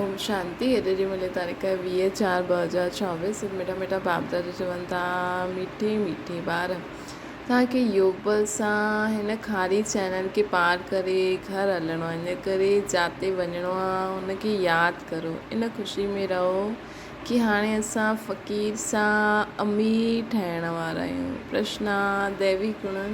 اوم شانتي اڄ جي ملي تاريخ 20 4 2024 سڀ مٺا مٺا باپ دادا چون ٿا مٺي مٺي ٻار توهان کي يوگ بل سان هن کاري چينل کي پار ڪري گهر هلڻو آهي ان ڪري جاتي وڃڻو آهي ان کي ياد ڪرو ان خوشي ۾ رهو ڪي هاڻي اسان فقير سان امير ٺهڻ وارا آهيون پرشنا ديوي گڻن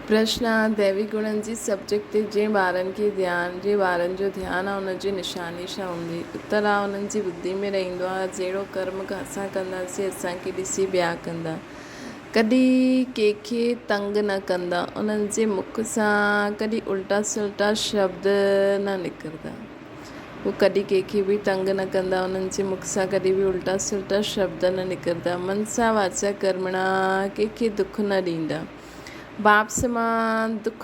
پرشن، ديوي گڻن جي سبجيڪٽ تي جنهن ٻارن کي ڌيان جنهن ٻارن جو ڌيان آهي ان جي نشاني ڇا هوندي؟ اتر آ انهن جي ٻڌي ۾ رهندو آ جهڙو ڪرم اسان ڪنداسين اسان کي ڏسي ٻيا ڪندا. ڪڏهن ڪنهن کي تنگ نه ڪندا. انهن جي مک سان ڪڏهن الٽا سلٽا شبد نه نڪرندا. هو ڪڏهن ڪنهن کي به تنگ نه ڪندا، انهن جي مک سان ڪڏهن به الٽا سلٽا شبد نه نڪرندا، منسا واچا ڪرمڻا ڪنهن کي دک نه ڏيندا. باپ سمان دک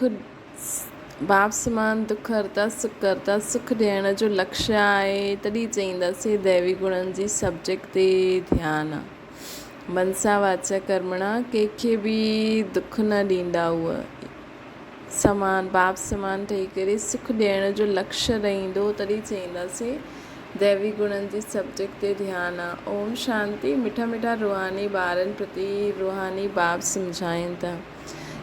باپ سمان دک هرتا سک ڪرتا سک ڏيڻ جو لڪشيه آهي، تڏهن چئينداسين ديوي گڻن جي سبجيڪٽ تي ڌيان آ. منسا واچا ڪرمڻا ڪنهن کي به دک نه ڏيندا هو. سمان، باپ سمان ٺهي ڪري سک ڏيڻ جو لڪشيه رهندو تڏهن چئينداسين ديوي گڻن جي سبجيڪٽ تي ڌيان آ. اوم شانتي مٺا مٺا روحاني ٻارن پرتي روحاني باپ سمجهائين ٿا.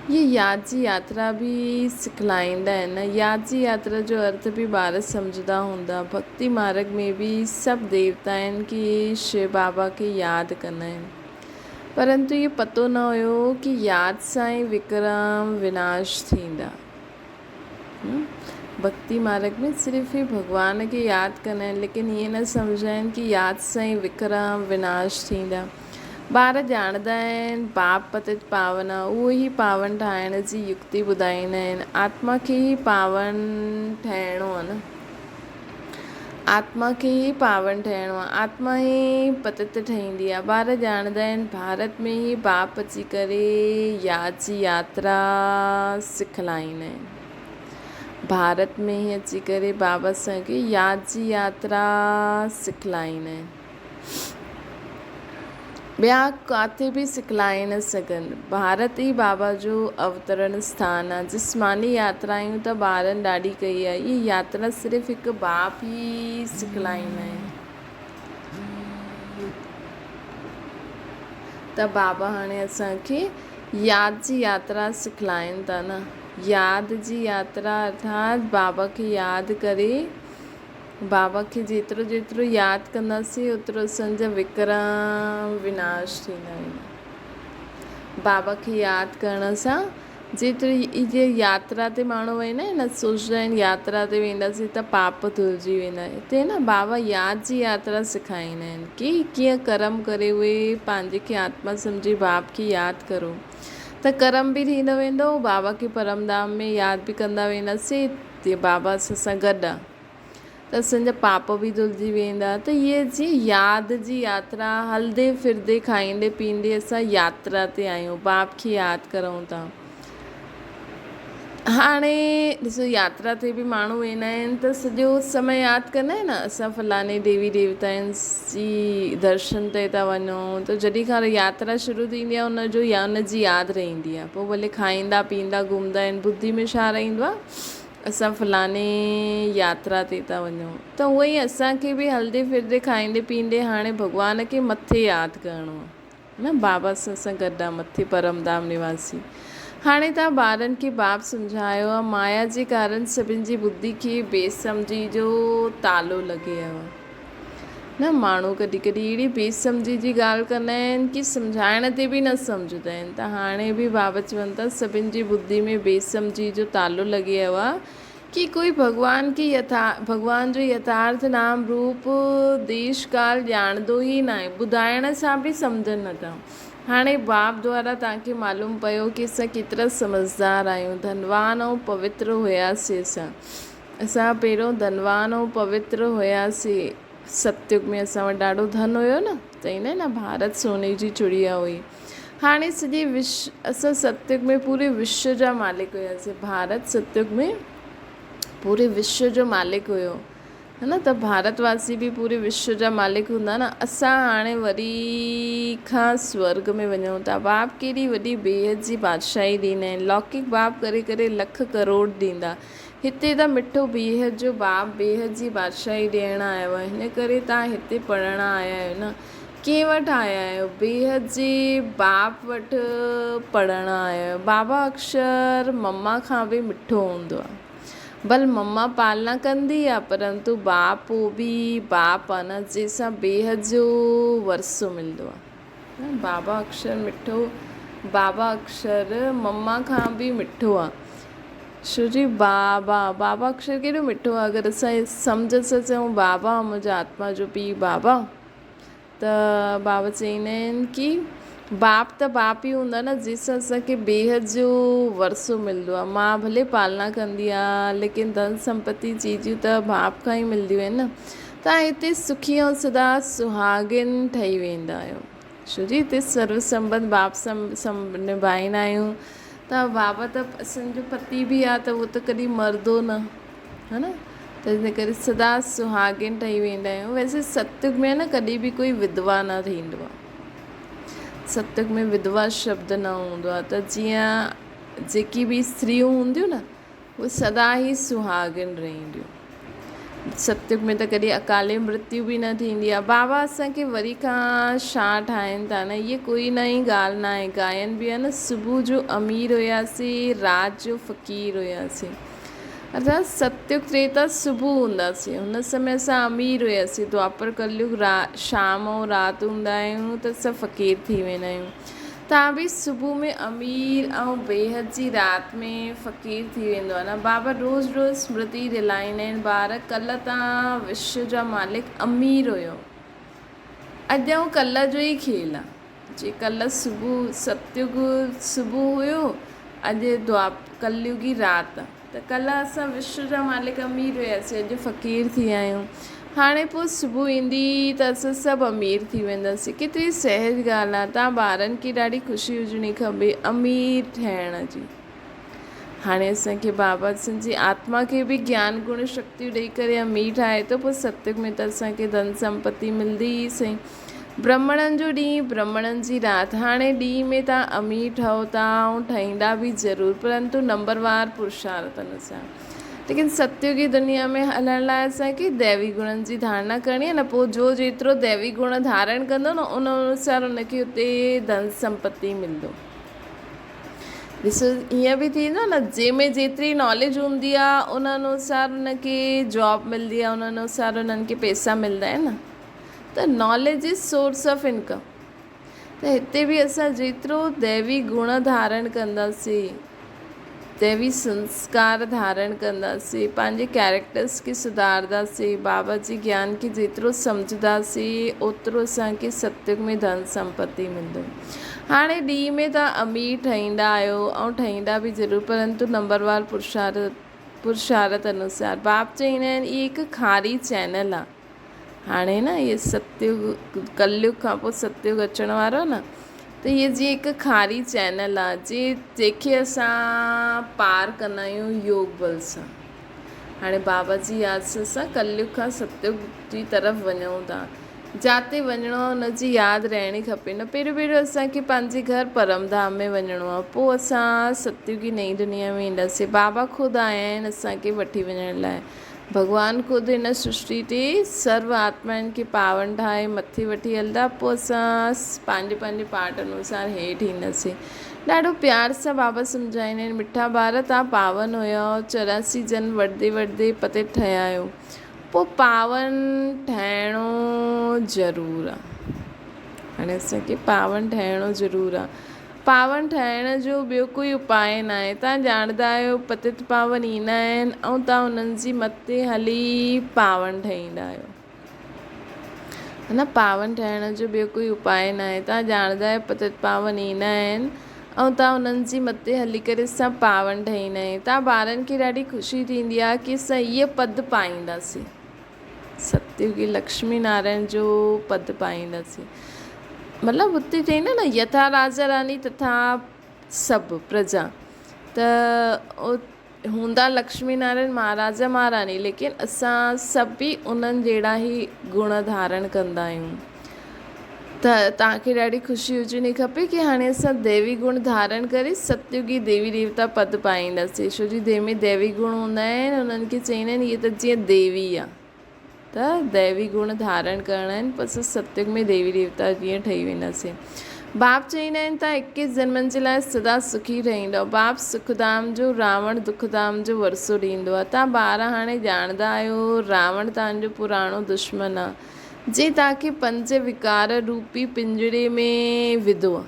اهي ياد جي ياترا به سکلائيندا آهن نه. ياد جي ياترا جو ارٿ به ٻار سمجهندا هوندا. ڀڳتي مارڳ ۾ به سڀ ديوتائن کي شو بابا کي ياد ڪندا آهن. پرنتو اهو پتو نه هيو ڪي ياد سان ئي وڪرم وناش ٿيندا. ڀڳتي مارڳ ۾ صرف هي ڀڳوان کي ياد ڪندا آهن ليڪن ائين نه سمجهندا آهن ڪي ياد سان ئي وڪرم وناش ٿيندا. ٻار ڄاڻندا آهن باپ پتت پاون آ اهو ئي پاون ٺاهڻ جي يڪتي ٻڌائيندا آهن. آتما کي ئي پاون ٺهڻو آ نه. آتما کي ئي پاون ٺهڻو آهي. آتما ئي پتت ٺهيندي آهي. ٻار ڄاڻندا آهن ڀارت ۾ ئي باپ اچي ڪري ياد جي ياترا سکلائيندا آهن. ڀارت ۾ ئي اچي ڪري بابا اسان کي ياد جي ياترا سکلائيندا آهن. ٻيا ڪاٿي به سکلائي نه سگهن. ڀارت ئي بابا جو اوترڻ اسٿان آ. جسماني ياترائون ته ٻارن ڏاڍي ڪئي آ. اهي ياترا صرف هڪ باپ ئي سکلائيندا آهن. ته بابا هاڻي اسان کي ياد جي ياترا سکلائين ٿا نه. ياد جي ياترا ارٿات بابا کي ياد ڪري بابا کي جيترو جيترو ياد ڪنداسين اوترو اسان جا وڪرم وناش ٿيندا ويندا. بابا کي ياد ڪرڻ سان جيتري جي ياترا تي ماڻهو ويندا آهن نه سوچدا آهن ياترا تي وينداسين ته پاپ ڌلجي ويندا هتي نه بابا ياد جي ياترا سکائيندا آهن ڪي ڪيئن ڪرم ڪري اهي پنهنجي کي آتما سمجهي باپ کي ياد ڪرو ته ڪرم به ٿيندو ويندو بابا کي پرم ڌام ۾ ياد به ڪندا وينداسين جيئن بابا اسان سان گڏ آ ته اسان جا پاپ به ڌلجي ويندا ته هيء جيئن ياد جي ياترا هلندي ڦرندي کائيندي پيئندي اسان ياترا تي آهيون باپ کي ياد ڪرون ٿا. هاڻي ڏسو ياترا تي به ماڻهو ويندا آهن ته سڄو سمي ياد ڪندا آهن نه اسان فلاڻي ديوي ديوتائن جي درشن تي ٿا وڃون ته جڏهن کان ياترا شروع ٿيندي آهي ان جو يا ان جي ياد رهندي آهي پوء ڀلي کائيندا پيئندا گهمندا آهن ٻڌي ۾ ڇا رهندو آهي اسان فلاڻي ياترا تي ٿا وڃون ته هونئن ئي اسان کي به هلندي ڦرندي کائيندي پيئندي هاڻي ڀڳوان کي مٿي ياد ڪرڻو آهي نه بابا اسان سان گڏ آهي مٿي پرم ڌام نواسي هاڻي توهان ٻارن کي باب سمجهايو آهي مايا جي ڪارڻ سڀن جي ٻڌي کي بي سمجهي جو تالو لڳي ويو آهي. نه ماڻهو ڪڏهن ڪڏهن اهڙي بي سمجهي جي ڳالهه ڪندا آهن ڪي سمجهائڻ تي به نه سمجهندا آهن ته هاڻي به بابا چون ٿا سڀن جي ٻڌي ۾ بي سمجهي جو تالو لڳي ويو آهي ڪي ڪوئي ڀڳوان کي يٿا ڀڳوان جو يٿارٿ نام روپ ديش ڪال ڄاڻندو ئي ناهي ٻڌائڻ سان به سمجهن نٿا هاڻي باب دوارا توهان کي معلوم پيو ڪي اسان ڪيترا سمجهدار آهيون ڌنوان ۽ پوتر هياسي اسان اسان پهريون ڌنوان ۽ پوتر هياسين. ستيگ ۾ اسان وٽ ڏاڍو ڌن هيو نه، چئيندا آهن نه ڀارت سوني جي چڙيا هئي. هاڻي سڄي وشو اسان ستيگ ۾ پوري وشو جا مالڪ هياسين. ڀارت ستيگ ۾ پوري وشو جو مالڪ هيو. ها نه ته ڀارت واسي به پوري وشو جا مالڪ هوندا نه. اسان هاڻي وري کان سورڳ ۾ وڃون ٿا. باپ ڪيڏي وڏي بيحد جي بادشاهي ڏيندا آهن. لوڪڪ باپ ڪري ڪري لک ڪروڙ ڏيندا. هتي ته مٺو بيحد جو باپ بيحد جي بادشاهي ڏيڻ آيو آهي، هن ڪري توهان هتي پڙهڻ آيا آهيو نه؟ ڪنهن وٽ آيا آهيو؟ بيحد جي باپ وٽ پڙهڻ آيا آهيو. بابا اڪشر مما کان به مٺو هوندو آهي. ڀل مما پالنا ڪندي آهي، پرنتو باپ اهو به باپ آهي نه، جنهن سان بيحد جو ورثو ملندو آهي. بابا اڪشر مٺو، بابا اڪشر مما کان به مٺو آ. شو جي بابا، بابا اڪشر ڪيڏو مٺو آ. اگر اسان سمجهه سان چئون بابا منهنجا آتما جو پيء بابا ته بابا چئيندا آهن ڪي باپ ته باپ ئي هوندو آ نه جنهن سان اسان کي بيحد جو ورثو ملندو آ. ماء ڀلي پالنا ڪندي آ ليڪن ڌن سمپتي چيزون ته باپ کان ئي ملنديون آهن نه. توهان هتي سکي ۽ سدا سهاڳين ٺهي ويندا آهيو. ڇو جي هتي سرو سنٻنڌ باپ سان نڀائيندا آهيون ته بابا ته اسان جو پتي به آهي ته اهو ته ڪڏهن مرندو نه ها نه ته ان ڪري سدا سهاڳين ٺهي ويندا آهيون. ويسي ستيگ ۾ نه ڪڏهن به ڪوئي وڌوا نه ٿيندو آهي. ستيگ ۾ وڌوا شبد نه هوندو آهي ته جيئن جيڪي به استريون هونديون نه هو سدا ئي سهاڳڻ رهنديون. ستيگ ۾ ته ڪڏهن اڪالي مرتيو به نه ٿيندي آهي. بابا اسان کي وري کان شاهه ٺاهين ٿا نه. هيء ڪوئي نئين ڳالهه ناهي. ڳائن به نه صبح جو امير هياسين، رات جو فقير هياسين. ارٿات ستيگ تريتا صبح هونداسين. هن سمي اسان امير هياسين. دوآپر ڪليگ شام ۽ رات هوندا آهيون ته اسان فقير ٿي ويندا آهيون. تان به صبح ۾ امير ۽ بيحد جي رات ۾ فقير ٿي ويندو آهي نه بابا روز روز سمرتي رلائيندا آهن ٻار ڪلهه تان وشو جا مالڪ امير هيو اڄ ۽ ڪلهه جو ئي کيل آ جي ڪلهه صبح ستيگ صبح هيو اڄ دعا ڪليگي رات آ. ته ڪلهه اسان وشو جا مالڪ امير هياسين، اڄ فقير ٿي ويا آهيون. هاڻي پوء صبح ايندي ته اسان سڀ امير ٿي وينداسين. ڪيتري سهج ڳالهه آهي. توهان ٻارن کي ڏاڍي خوشي هجڻي کپي امير ٺهڻ جي. هاڻي اسان کي بابا اسان جي آتما کي به گيان گڻ شڪتيون ڏئي ڪري امير ٺاهي ٿو، پوء ستيگ ۾ ته اسان کي ڌن سمپتي ملندي ئي سهي. برهمڻن جو ڏينهن، برهمڻن جي رات. هاڻي ڏينهن ۾ توهان امير ٺهو ٿا ۽ ٺهيندا به ضرور، پرنتو نمبروار پرشارٿن سان. ليڪن ستيگي دنيا ۾ هلڻ لاء اسان کي ديوي گڻن جي ڌارڻا ڪرڻي آهي نه پوء جو جيترو ديوي گڻ ڌارڻ ڪندو نه ان انوسار ان کي اتي ڌن سمپتي ملندو. ڏسو ائين به ٿيندو آهي نه جنهن ۾ جيتري ناليج هوندي آهي ان انوسار ان کي جاب ملندي آهي ان انوسار انهن کي پئسا ملندا آهن نه. ته knowledge is source of income ته هتي به اسان جيترو ديوي گڻ ڌارڻ ڪنداسين ديوي سنسڪار ڌارڻ ڪنداسين پنهنجي ڪيريڪٽرس کي سڌارداسين بابا جي گيان کي جيترو سمجهنداسين اوترو اسان کي ستيگ ۾ ڌن سمپتي ملندو هاڻي ڏينهن ۾ توهان امير ٺهيندا آهيو ۽ ٺهيندا به ضرور پرنتو نمبروار پرشارت پرشارت انوسار باپ چئيندا آهن هي هڪ کاري چينل آهي هاڻي نه اهي ستيگ ڪليگ کان پوء ستيگ اچڻ وارو آهي نه ته هيء جيئن هڪ کاري چينل آهي جي جنهن کي اسان پار ڪندا آهيون يوگ بل سان هاڻي بابا جي ياد سان اسان ڪليگ کان ستيگ جي طرف وڃون ٿا جاتي وڃڻو آهي ان جي ياد رهڻي کپي نه پهريون پهريون اسان کي پنهنجي گهر پرم ڌام ۾ وڃڻو آهي پوء اسان ستيگي نئين دنيا ۾ اينداسين بابا خود آيا آهن اسان کي وٺي وڃڻ لاء ڀڳوان خود هن سرشٽي تي سرو آتمائن کي پاون ٺاهي مٿي وٺي هلندا، پوء اسان پنهنجي پنهنجي پارٽ انوسار هيٺ اينداسين. ڏاڍو پيار سان بابا سمجهائيندا آهن، مٺا ٻار توهان پاون هيا، 84 جنم وٺندي وٺندي پتيت ٺهيا آهيو، پوء پاون ٺهڻو ضرور آهي. هاڻي اسان کي پاون ٺهڻو ضرور آهي. پاون ٺاهڻ جو ٻيو ڪوئي اپاء ناهي. توهان ڄاڻندا آهيو پتت پاون ايندا آهن ۽ توهان انهن جي مت تي هلي پاون ٺاهيندا آهيو. ها نه پاون ٺاهڻ جو ٻيو ڪوئي اپاء ناهي. توهان ڄاڻندا آهيو پتت پاون ايندا آهن ۽ توهان انهن جي مت تي هلي ڪري اسان پاون ٺاهيندا آهيون. توهان ٻارن کي ڏاڍي خوشي ٿيندي آهي ڪي اسان هيء پد پائينداسين. ستيوگي لڪشمي نارائڻ جو پد پائينداسين. مطلب اتي چئيندا نه يٿا راجا راني تٿا سڀ پرجا ته هوندا لڪشمي نارائڻ مهاراجا مهاراني ليڪن اسان سڀ به انهن جهڙا ئي گڻ ڌارڻ ڪندا آهيون. ته توهان کي ڏاڍي خوشي هجڻي کپي ڪي هاڻي اسان ديوي گڻ ڌارڻ ڪري ستيوگي ديوي ديوتا پد پائينداسين ڇو جي جنهن ۾ ديوي گڻ هوندا آهن انهن کي چئيندا آهن هيء ته جيئن ديوي آ ته ديوي گڻ ڌارڻ ڪرڻا آهن پوء اسان ستيوگ ۾ ديوي ديوتا جيئن ٺهي وينداسين باپ چئيندا آهن توهان اڪيس جنمن جي لاء سدا سکي رهندؤ باپ سک ڌام جو راوڻ دک ڌام جو ورثو ڏيندو آ توهان ٻار هاڻي ڄاڻندا آهيو راوڻ توهان جو پراڻو دشمن آ جنهن توهان کي پنج وڪار روپي پڃري ۾ وڌو آ.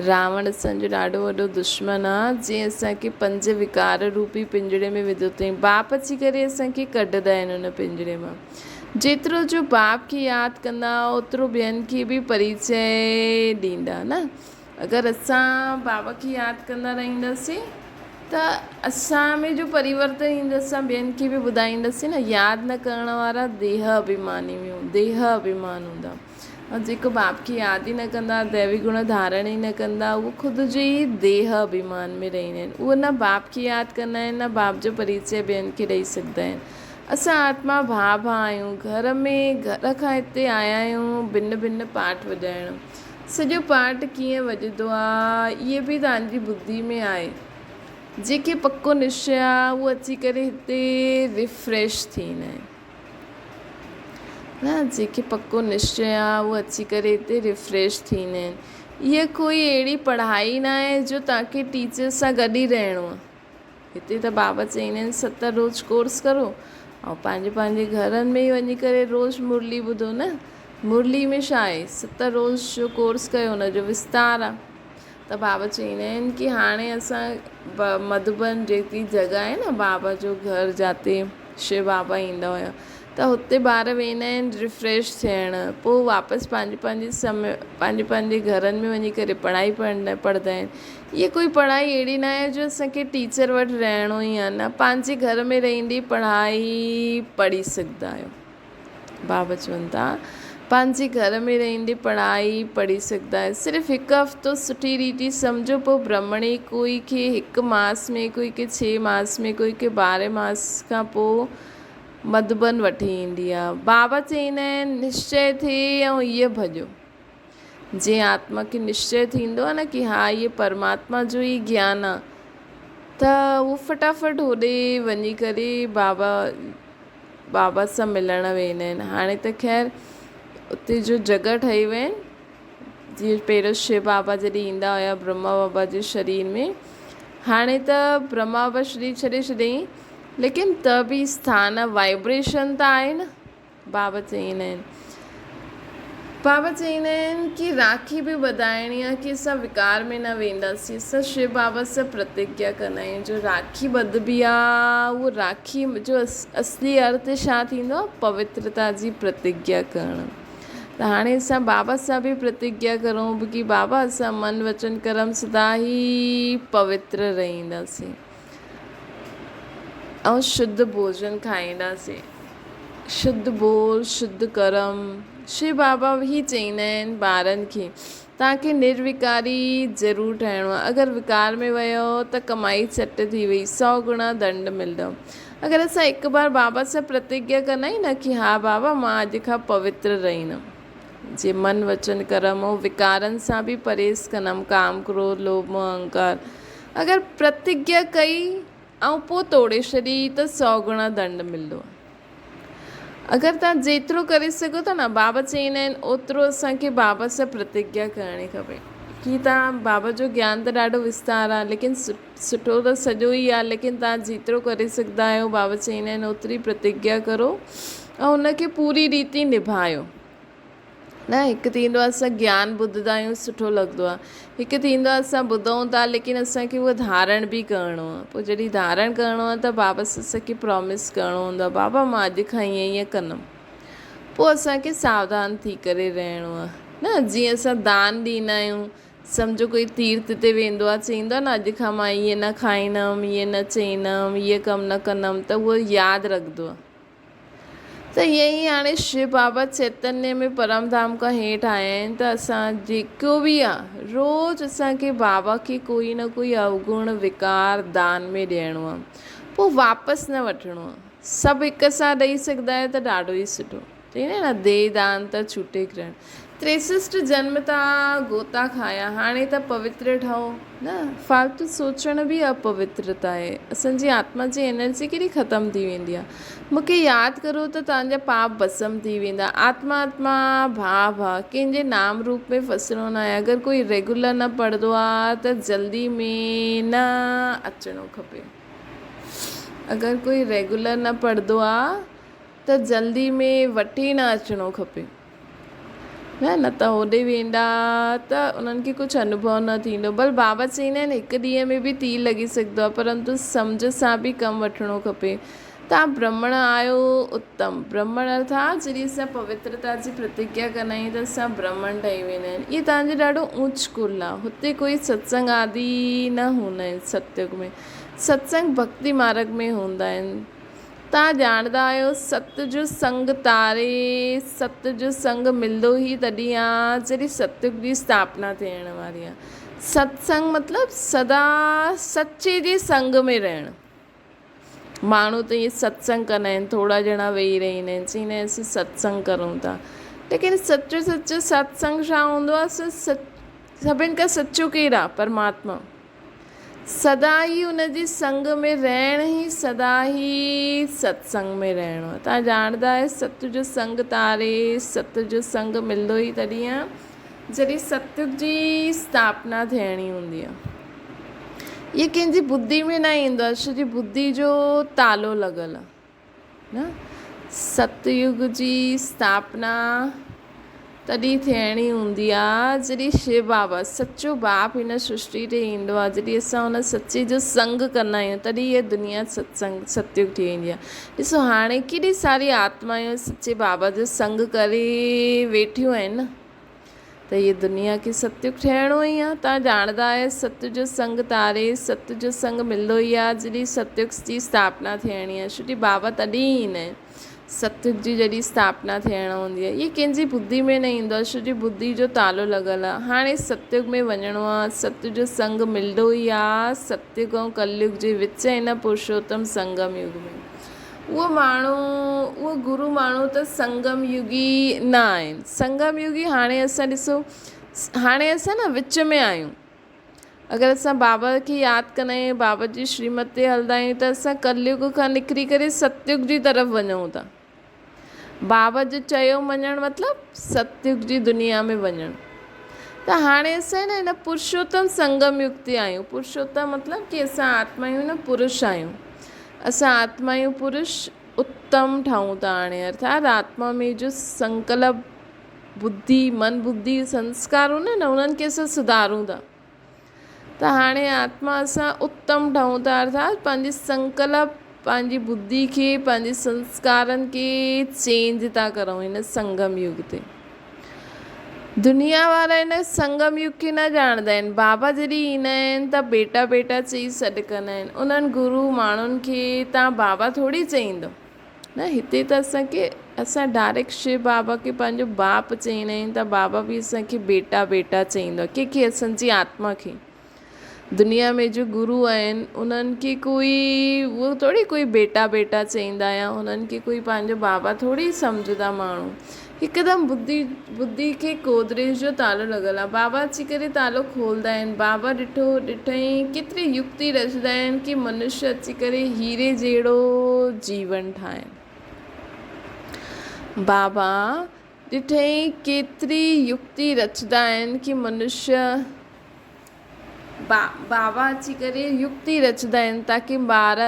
راوڻ اسان جو ڏاڍو وڏو دشمن آ، جنهن اسان کي پنج وڪار روپي پڃري ۾ وڌو اٿئين. باپ اچي ڪري اسان کي ڪڍندا آهن ان پڃري مان. جيترو جو باپ کي ياد ڪندا اوترو ٻين کي به پريچئه ڏيندا نه. اگر اسان بابا کي ياد ڪندا رهنداسين ته اسان ۾ جو پريورتن ايندو اسان ٻين کي به ٻڌائينداسين نه ياد نه ڪرڻ وارا ديهه اڀيماني ديهه اڀيمان هوندا ۽ جيڪو باپ کي ياد ئي نه ڪندا ديوي گڻ ڌارڻ ئي نه ڪندا اهو خود جي ئي ديهه اڀيمان ۾ رهندا آهن اهو نه باپ کي ياد ڪندا آهن نه باپ جو پريچي ٻين کي ڏئي سگهندا آهن اسان آتما ڀاء ڀاء آهيون گهر ۾ گهر کان هتي آيا آهيون ڀن ڀن پاٺ وڄائڻ سڄو پاٺ ڪيئن وڄندو آ، اهي به توهان جي ٻڌي ۾ آهي. جنهن کي پڪو نشچي آ، اهو اچي ڪري هتي ريفريش ٿيندا آهن. نه جنهن کي پڪو نشچي آ، اهو اچي ڪري هتي ريفريش ٿيندا آهن. اها ڪوئي اهڙي پڙهائي ناهي جو توهان کي ٽيچر سان گڏ ئي رهڻو آ. هتي ته بابا چئيندا آهن ست روز ڪورس ڪرو ۽ پنهنجي پنهنجي گهرن ۾ ئي وڃي ڪري روز مرلي ٻڌو نه مرلي ۾ ڇا آهي ست روز جو ڪورس ڪيو ان جو وستار آهي ته بابا چئيندا آهن ڪي هاڻي اسان مڌوبن جيڪي جڳهه آهي نه بابا جو گهر جاتي شو بابا ايندا هيا ته هتي ٻار ويندا آهن ريفريش ٿيڻ پوء واپس پنهنجي پنهنجي سمي پنهنجي پنهنجي گهرن ۾ وڃي ڪري پڙهائي پڙهندا پڙهندا آهن هيء ڪوئي پڙهائي اهڙي نه آهي جو اسان کي ٽيچر وٽ رهڻو ئي آهي نه پنهنجي گهر ۾ رهندي پڙهائي پڙهي سگهندا آهيو بابا چون ٿا پنهنجي گهر ۾ رهندي پڙهائي پڙهي سگهندا آهيو صرف هڪ هفتو سٺي ريتي سمجهو پوء برهمڻي ڪوئي کي هڪ ماس ۾ ڪوئي کي ڇهه ماس ۾ ڪوئي کي 12 ماس کان پوء مڌوبن وٺي ايندي آ. بابا چئيندا آهن، نشچي ٿئي ۽ ايء ڀڄو. جنهن آتما کي نشچي ٿيندو آ نه ڪي ها ايء پرماتما جو ئي گيان آ ته اهو فٽافٽ هوڏي وڃي ڪري بابا بابا سان ملڻ ويندا آهن. هاڻي ته خير اتي جو جڳهه ٺهي ويا آهن. جيئن پهريون شو بابا جڏهن ايندا هيا برهما بابا جي شرير ۾ هاڻي ته برهما بابا شرير ڇڏي ڇڏيائين ليڪن ته به اسٿان وائبريشن ته آهي نه بابا چئيندا آهن بابا چئيندا آهن ڪي راکي به ٻڌائڻي آهي ڪي اسان وڪار ۾ نه وينداسين اسان شو بابا سان پرتگيا ڪندا آهيون جو راکي ٻڌبي آهي اهو راکي جو اصلي ارٿ ڇا ٿيندو آهي پوترتا جي پرتگيا ڪرڻ ته هاڻي اسان بابا سان به پرتگيا ڪرون به ڪي بابا اسان من وچن ڪرم سدا ئي پوتر رهنداسين ۽ شڌ ڀوجن کائينداسين شڌ بول شڌ ڪرم شو بابا هي چئيندا آهن ٻارن کي توهان کي نروڪاري ضرور ٺهڻو آهي اگر وڪار ۾ ويو ته ڪمائي چٽ ٿي وئي سو گڻا دنڊ ملندو اگر اسان هڪ بار بابا سان پرتگيا ڪندا آهيون نه ڪي ها بابا مان اڄ کان پوتر رهندم جي من وچن ڪرم ۽ وڪارن سان به پرهيز ڪندم ڪام ڪروڌ لوڀ موه اهنڪار اگر پرتگيا ڪئي ۽ پوء توڙي ڇڏي ته سو گڻا دنڊ ملندو اگر توهان جيترو ڪري سگهو ٿا نه بابا چئيندا آهن اوترو اسان کي بابا سان پرتگيا ڪرڻي کپي ڪي توهان بابا جو گيان ته ڏاڍو وستار آهي ليڪن سٺو ته سڄو ئي آهي ليڪن توهان جيترو ڪري سگهندا آهيو بابا چئيندا آهن اوتري پرتگيا ڪرو ۽ ان کي پوري ريتي نڀايو نه هڪ ٿيندو آهي اسان گيان ٻڌندا آهيون سٺو لڳندو آهي هڪ ٿيندو آهي اسان ٻڌون ٿا ليڪن اسان کي اهو ڌارڻ به ڪرڻو آهي پوء جڏهن ڌارڻ ڪرڻو آهي ته بابا سان اسان کي پرامس ڪرڻو هوندو آهي بابا مان اڄ کان ائين ائين ڪندم پوء اسان کي ساوڌان ٿي ڪري رهڻو آهي نه جيئن اسان دان ڏيندا آهيون سمجهو ڪوئي تيرٿ تي ويندو آهي چئيندو آهي نه اڄ کان مان ائين نه کائيندم ائين نه چئيندم اهو ڪم نه ڪندم ته اهو ياد رکندو آهي ته ائين ئي هاڻي شو بابا چيتنيه ۾ پرم ڌام کان هيٺ آيا آهن ته اسان جيڪو به آ روز اسان کي بابا کي ڪوئي نه ڪوئي اوگڻ وڪار دان ۾ ڏيڻو آ پوء واپس نه وٺڻو آ سڀ هڪ سان ڏئي سگهندا آهيو ته ڏاڍو ئي سٺو چئيندا آهن نه the دان ته ڇوٽي گرهڻ تريسسٽ جنم تان غوطا کايا، هاڻي ته پوتر ٺهو نه. فالتو سوچڻ به اپوترتا آهي. اسان جي آتما جي انرجي ڪيڏي ختم ٿي ويندي آهي. مون کي ياد ڪرو ته توهان جا پاپ ڀسم ٿي ويندا. آتما آتما، ڀاء ڀاء، ڪنهن جي نام روپ ۾ ڦسڻو ناهي. اگر ڪوئي ريگيولر نه پڙهندو آهي ته جلدي ۾ نه اچڻو کپي. اگر ڪوئي ريگيولر نه پڙهندو آهي ته جلدي ۾ وٺي نه اچڻو کپي. نه نه ته هوڏي ويندا ته انهن کي ڪجهه انوڀو نه ٿيندو. بل بابا چئيندا آهن هڪ ڏينهن ۾ به تير لڳي سگهندو آهي پرنتو سمجهه سان به ڪم وٺڻو کپي. توهان برهمڻ آهيو اتم برهمڻ ارٿات جڏهن اسان پوترتا جي پرتگيا ڪندا آهيون ته اسان برهمڻ ٺهي ويندا آهيون. اهي توهان جو ڏاڍو اونچ ڪل آهي. هتي ڪوئي ستسنگ آدي نه هوندا آهن ستيگ ۾ ستسنگ ڀڳتي مارگ ۾ هوندا آهن. توهان ڄاڻندا آهيو ست جو سنگ تاري ست جو سنگ ملندو ئي تڏهن آ جڏهن ستيگ جي اسٿاپنا ٿيڻ واري آ. ست سنگ مطلب سدا سچي جي سنگ ۾ رهڻ. ماڻهو ته ائين ست سنگ ڪندا آهن ٿورا ڄڻا ويهي رهندا آهن چئيندا آهن اسين ست سنگ ڪرون ٿا ليڪن سچو سچو ست سنگ ڇا هوندو آ سڀن کان سچو ڪير آ پرماتما. سدا ئي ان جي سنگ ۾ رهڻ ئي سدا ئي ستسنگ ۾ رهڻو آهي. توهان ڄاڻندا آهيو ست جو سنگ تاري ست جو سنگ ملندو ئي تڏهن آهي جڏهن ستيگ جي اسٿاپنا ٿيڻي هوندي آهي. اهي ڪنهن جي ٻڌي ۾ نه ايندو آهي ڇو جي ٻڌي جو تالو لڳل آهي. نه ست يگ جي اسٿاپنا تڏهن ٿيڻي هوندي آ جڏهن شو بابا سچو باپ هن سرشٽي تي ايندو آ جڏهن اسان ان سچي جو سنگ ڪندا آهيون تڏهن هيء دنيا ستسنگ ستيگ ٿي ويندي آ ڏسو هاڻي ڪيڏي ساري آتمايون سچي بابا جو سنگ ڪري ويٺيون آهن نه ته هيء دنيا کي ستيگ ٺهڻو ئي آ. توهان ڄاڻندا آهيو ست جو سنگ تاري ست جو سنگ ملندو ئي آ جڏهن ستيگ جي اسٿاپنا ٿيڻي آ. ڇو جي بابا تڏهن ئي ايندا آهن. ستيگ جي جڏهن اسٿاپنا ٿيڻ هوندي آ. هيء ڪنهن جي ٻڌي ۾ نه ايندو آ ڇو جي ٻڌي جو تالو لڳل آ. هاڻي ستيگ ۾ وڃڻو آ. ست جو سنگ ملندو ئي آ ستيگ ۽ ڪليگ جي وچ هن پرشوتم سنگم يگ ۾. اهو ماڻهو، اهو گرو ماڻهو ته سنگم يگي نه آهن. سنگم يگي هاڻي اسان ڏسو، هاڻي اسان نه وچ ۾ آهيون. اگر اسان بابا کي ياد ڪندا آهيون، بابا جي شريمت تي هلندا آهيون ته اسان ڪليگ کان نڪري ڪري ستيگ جي طرف وڃون ٿا. بابا جو چيو مڃڻ مطلب ستيگ جي دنيا ۾ وڃڻ. ته هاڻي اسان نه هن پرشوتم سنگم يگ تي آهيون. پرشوتم مطلب ڪي اسان آتمايون نه پرش آهيون. اسان آتمايون پرش اتم ٺاهون ٿا هاڻي ارٿات آتما ۾ جو سنڪلپ ٻڌي من ٻڌي سنسڪار هوندا آهن نه انهن کي اسان سڌارون ٿا ته هاڻي آتما اسان اتم ٺاهون ٿا ارٿات پنهنجي سنڪلپ پنهنجي ٻڌي کي پنهنجي سنسڪارن کي چينج ٿا ڪرون هن سنگم يگ تي. دنيا وارا هن سنگم يگ کي نه ڄاڻندا آهن. بابا جڏهن ايندا آهن ته بيٽا بيٽا چئي سڏ ڪندا آهن. انهن گرو ماڻهن کي تان بابا ٿوري چئيندو. نه هتي ته اسان کي اسان ڊائريڪٽ شو بابا کي پنهنجو باپ چئيندا آهيون ته بابا به اسان کي بيٽا بيٽا چئيندو آهي. ڪنهن کي اسان جي آتما کي. دنيا ۾ جو گرو آهن انهن کي ڪوئي اهو ٿوري ڪوئي بيٽا بيٽا چئيندا يا انهن کي ڪوئي پنهنجو بابا ٿوري سمجهندا ماڻهو هڪدم ٻڌي ٻڌي کي گودريج جو تالو لڳل آهي بابا اچي ڪري تالو کولدا آهن بابا ڏٺو ڏٺئين ڪيتري يڪتي رچندا آهن ڪي منشيه اچي ڪري هيري جهڙو جيون ٺاهين بابا ڏٺئين ڪيتري يڪتي رچندا آهن ڪي منشيه بابا اچي ڪري يڪتي رچندا آهن تاڪي ٻار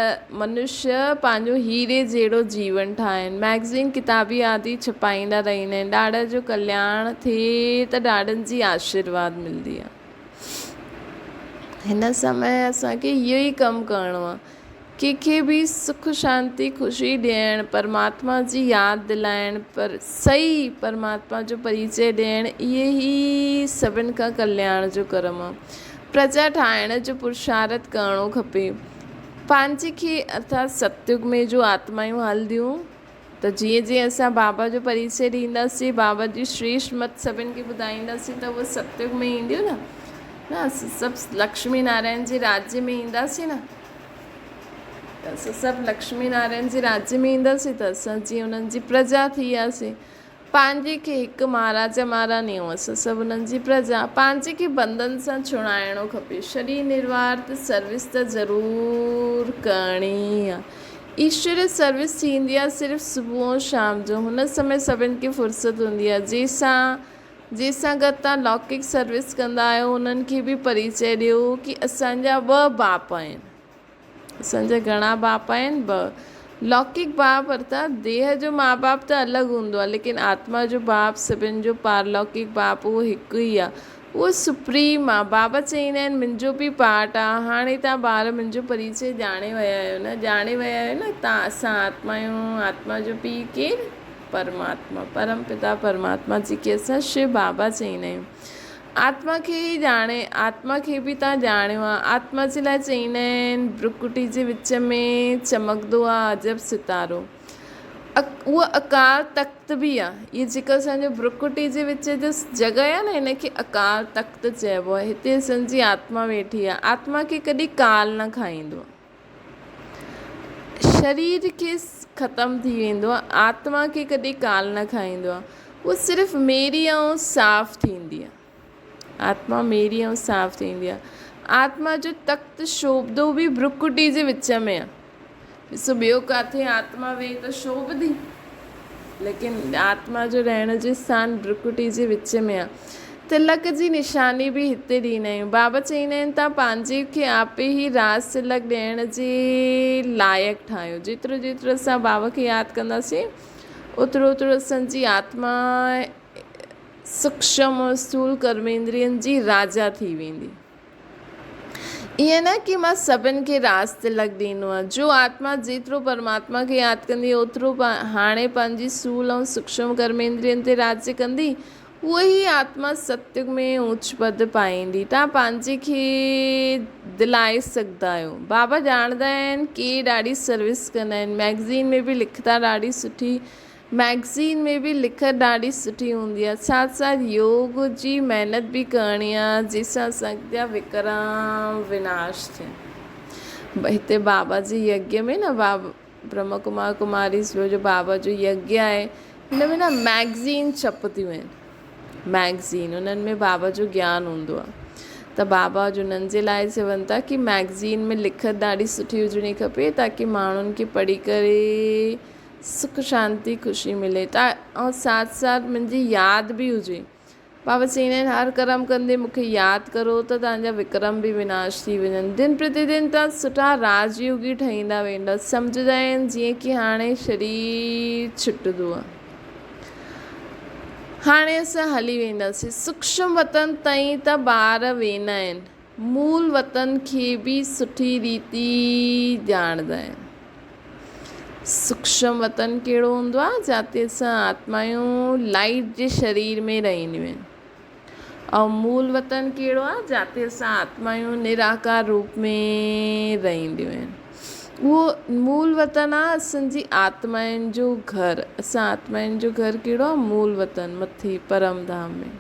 منشيه پنهنجو هيري جهڙو جيون ٺاهين. مئگزين ڪتابي آدي ڇپائيندا رهندا آهن. ڏاڏا جو ڪلياڻ ٿئي ته ڏاڏن جي آشيرواد ملندي آهي. هن سمي اسان کي اهو ئي ڪم ڪرڻو آهي. ڪنهن کي به سک شانتي خوشي ڏيڻ، پرماتما جي ياد دلائڻ، پر صحيح پرماتما جو پريچي ڏيڻ اهي ئي سڀن کان ڪلياڻ جو ڪرم آ. پرجا ٺاهڻ جو پرشارٿ ڪرڻو کپي. پنهنجي کي ارٿات ستيگ ۾ جو آتمايون هلنديون ته جيئن جيئن اسان بابا جو پريچي ڏينداسين، بابا جي شريشٽ مت سڀن کي ٻڌائينداسين ته اهي ستيگ ۾ اينديون نه. نه اسان سڀ لڪشمي نارائڻ جي راجيه ۾ اينداسين نه. ته اسان سڀ لڪشمي نارائڻ جي راجيه ۾ اينداسين ته اسان جيئن انهن جي پرجا ٿي وياسين. پنهنجي کي هڪ مهاراجا مهاراڻي ۽ اسان سڀ انهن جي پرجا. پنهنجي کي بنڌن سان ڇڙائڻو کپي. شرير نروار ته سروس ته ضرور ڪرڻي ئي آ. ايشوري سروس ٿيندي آ صرف صبح ۽ شام جو. هن سمي سڀن کي فرصت هوندي آ. جنهن سان جنهن سان گڏ توهان لوڪڪ سروس ڪندا آهيو انهن کي به پريچئه ڏيو ڪي اسان جا ٻه باپ آهن. اسان جا گهڻا باپ آهن؟ ٻه. لوڪڪ باپ ارٿات ديهه جو ماء باپ ته الڳ هوندو آهي ليڪن آتما جو باپ سڀن جو پارلوڪڪ باپ اهو هڪ ئي آهي. اهو سپريم آهي. بابا چئيندا آهن منهنجو به پارٽ آهي. هاڻي توهان ٻار منهنجو پريچئه ڄاڻي ويا آهيو نه؟ ڄاڻي ويا آهيو نه توهان اسان آتما آهيون. آتما جو پيء ڪير؟ پرماتما. پرم پتا پرماتما جيڪي اسان شو بابا چئيندا آهيون. آتما کي ئي ڄاڻي، آتما کي به تان ڄاڻيو آ. آتما جي لاء چئيندا آهن، برڪٽي جي وچ ۾ چمڪندو آ عجب ستارو. اهو اڪال تخت به آ. هيء جيڪو اسان جو برڪٽي جي وچ جو جڳهه آ نه، هن کي اڪال تخت چئبو آ. هتي اسان جي آتما ويٺي آ. آتما کي ڪڏهن ڪال نه کائيندو آ. شرير کي ختم ٿي ويندو آهي آتما کي ڪڏهن ڪال نه کائيندو آهي اهو صرف ميري ۽ صاف ٿيندي آهي آتما ميري ۽ صاف ٿيندي آهي آتما جو تخت شوڀدو به برڪٽي جي وچ ۾ آهي ڏسو ٻيو ڪاٿي آتما ويهي ته شوڀدي ليڪن آتما جو رهڻ جو اسٿان برڪٽي جي وچ ۾ آهي تلڪ جي نشاني به هتي ڏيندا آهيون. بابا چئيندا آهن توهان پنهنجي کي آپي ئي راز تلڪ ڏيڻ جي لائق ٺاهيو. جيترو جيترو اسان بابا کي ياد ڪنداسين اوترو اوترو اسان جي آتما سوڪشم ۽ اسٿول ڪرميندرين جي راجا ٿي ويندي. ائين نه ڪي مان سڀن کي راز تلڪ ڏيندو آهيان. جو آتما جيترو پرماتما کي ياد ڪندي اوترو هاڻي پنهنجي سول ۽ سوڪشم ڪرميندرين تي راڄ ڪندي. اها ئي آتما ستيگ ۾ اوچ پد پائيندي. توهان پنهنجي کي دلائي سگهندا آهيو. بابا ڄاڻندا آهن ڪي ڏاڍي سروس ڪندا آهن. مئگزين ۾ به لکتا ڏاڍي سٺي مئگزين ۾ به لکت ڏاڍي سٺي هوندي آهي. ساٿ ساٿ يوگ جي محنت به ڪرڻي آهي جنهن سان اسان جا وڪرم وناش ٿين. هتي بابا جي يگيه ۾ نه بابا برهما ڪمار ڪماريز جو بابا جو يگيه آهي هن ۾ نه مئگزين ڇپنديون آهن مئگزين انهن ۾ بابا جو گيان هوندو آهي ته بابا جو انهن جي لاء چون ٿا ڪي مئگزين ۾ لکت ڏاڍي سٺي هجڻي کپي تاڪي ماڻهن کي پڙهي ڪري سک شانتي خوشي ملي ته ۽ ساٿ ساٿ منهنجي ياد به هجي بابا چئيندا آهن هر ڪرم ڪندي مون کي ياد ڪرو ته توهان جا وڪرم به وناش ٿي وڃن. دن پرتي دن توهان سٺا راج يوگي ٺهيندا ويندا. سمجهندا آهن جيئن ڪي هاڻي شرير ڇٽندو آهي. هاڻي اسان هلي وينداسين. سوڪشم وطن تائين ته ٻار ويندا آهن. مول وطن کي به سٺي ريتي ڄاڻندا آهن. سوڪشم وطن ڪهڙو هوندو آهي جاتي اسان آتمائون لائيٽ جي شرير ۾ رهنديون آهن ۽ مول وطن ڪهڙو آهي جاتي اسان آتمائون نراڪار روپ ۾ رهنديون آهن اهو مول وطن آهي اسان جي آتمائن جو گهر اسان آتمائن جو گهر ڪهڙو آهي مول وطن مٿي پرم ڌام ۾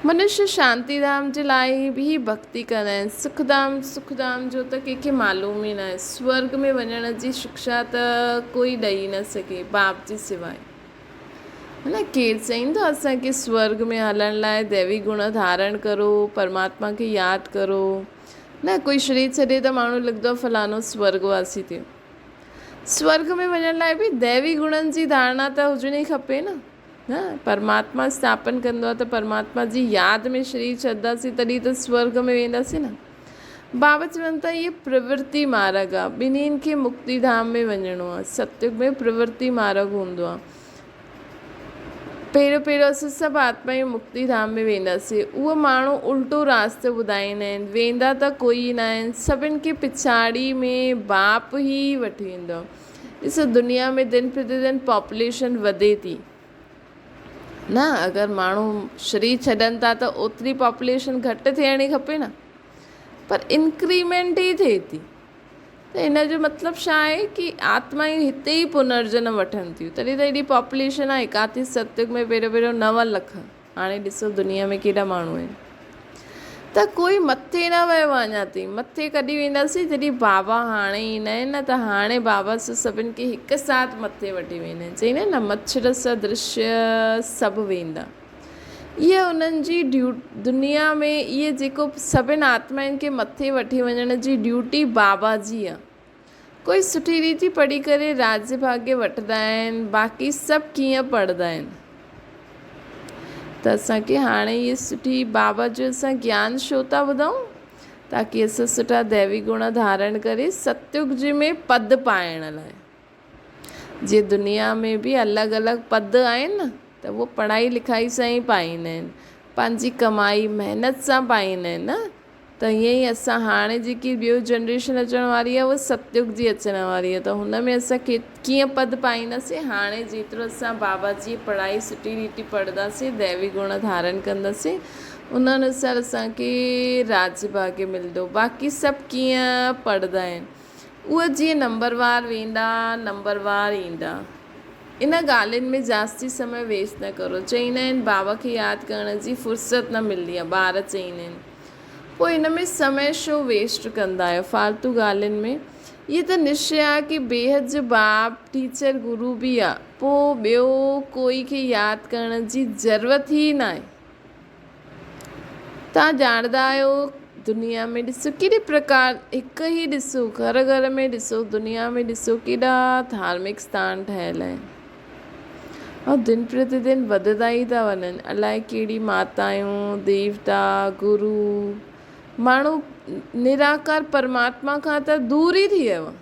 منشي شانتي ڌام جي لاء ئي ڀڳتي ڪندا آهن. سک ڌام، سک ڌام جو ته ڪنهن کي معلوم ئي ناهي. سورڳ ۾ وڃڻ جي شڪشا ته ڪوئي ڏئي نه سگهي باپ جي سواء. نه ڪير چئيندو اسان کي سورڳ ۾ هلڻ لاء ديوي گڻ ڌارڻ ڪرو، پرماتما کي ياد ڪرو. نه ڪوئي شرير ڇڏي ته ماڻهو لکندو آهي فلاڻو سورڳ واسي ٿيو. سورڳ ۾ وڃڻ لاء به ديوي گڻن جي ڌارڻا ته هجڻي کپي نه. نه پرماتما اسٿاپن ڪندو آهي ته پرماتما جي ياد ۾ شرير ڇڏنداسين تڏهن ته سورگ ۾ وينداسين نه. بابا چون ٿا هيء پرورتي مارگ آهي ٻنهين کي مڪتي ڌام ۾ وڃڻو آهي. ستيگ ۾ پرورتي مارگ هوندو آهي. پهريون پهريون اسين سڀ آتمائون مڪتي ڌام ۾ وينداسين. اهو ماڻهو الٽو راستو ٻڌائيندا آهن. ويندا ته ڪوئي نه آهن. سڀن کي پڇاڙي ۾ باپ ئي وٺي ويندو آهي. ڏسو دنيا ۾ دن پرتي دن پاپوليشن وڌي ٿي نه اگر ماڻهو شرير ڇڏن ٿا ته اوتري پاپوليشن گهٽ ٿيڻي کپي نه پر انڪريمينٽ ئي ٿئي ٿي ته ان جو مطلب ڇا آهي ڪي آتمائون هتي ئي پنرجنم وٺن ٿيون تڏهن ته ايڏي پاپوليشن آهي ايڪاتي ستيگ ۾ پهريون پهريون 9 لک هاڻي ڏسو دنيا ۾ ڪيڏا ماڻهو آهن. ته ڪوئي مٿي نه ويو آهي اڃا تائين. مٿي ڪڏهن وينداسين جڏهن بابا هاڻي ايندا آهن نه ته هاڻي بابا سڀن کي هڪ ساٿ مٿي وٺي ويندا آهن. چئيندا آهن نه مڇر سدرش سڀ ويندا. اها انهن جي ڊيو دنيا ۾ اهي جيڪو سڀن آتمائن کي مٿي وٺي وڃڻ جي ڊيوٽي بابا جي آهي. ڪوئي سٺي ريتي پڙهي ڪري راڄ ڀاڳي وٺندا آهن باقي سڀ ڪيئن پڙهندا آهن. ته اسان کي هاڻي اهي سٺي بابا جو اسان گيان شو ٿا ٻڌون تاڪي اسان سٺا ديوي گڻ ڌارڻ ڪري ستيگ جي ۾ پد پائڻ لاء جيئن دنيا ۾ به الڳ الڳ پد آهن نه ته اهو پڙهائي لکائي سان ئي پائيندا آهن پنهنجي ڪمائي محنت سان پائيندا آهن نه ته ائين ئي اسان هاڻي جيڪي ٻيو جنريشن اچڻ واري آهي اها ستيگ جي اچڻ واري آهي ته هن ۾ اسان کي ڪيئن پد پائينداسين هاڻي جيترو اسان بابا جي پڙهائي سٺي ريتي پڙهنداسين ديوي گڻ ڌارڻ ڪنداسين ان انوسار اسان کي راڄ ڀاڳي ملندو باقي سڀ ڪيئن پڙهندا آهن اهي جيئن نمبر وار ويندا نمبر وار ايندا. ان ڳالهين ۾ جاستي سمي ويسٽ نه ڪرو. چئيندا آهن بابا کي ياد ڪرڻ جي فرصت نه ملندي آهي ٻار چئيندا آهن پوء ان ۾ سمي ڇو ويسٽ ڪندا آهيو فالتو ڳالهين ۾ هي ته نشچي آهي ڪي بيحد جو باپ ٽيچر گرو به آهي پوء ٻيو ڪوئي کي ياد ڪرڻ جي ضرورت ئي ناهي. توهان ڄاڻندا آهيو دنيا ۾ ڏسو ڪيڏي پرڪار هڪ ئي ڏسو گهر گهر ۾ ڏسو دنيا ۾ ڏسو ڪيڏا ڌارمڪ اسٿان ٺهيل آهن ۽ دن پرتي دن وڌندا ئي ٿا وڃن الائي ڪهڙي ماتائون ديوتا گرو ماڻهو نراڪار پرماتما کان ته دور ئي ٿي ويو آهي.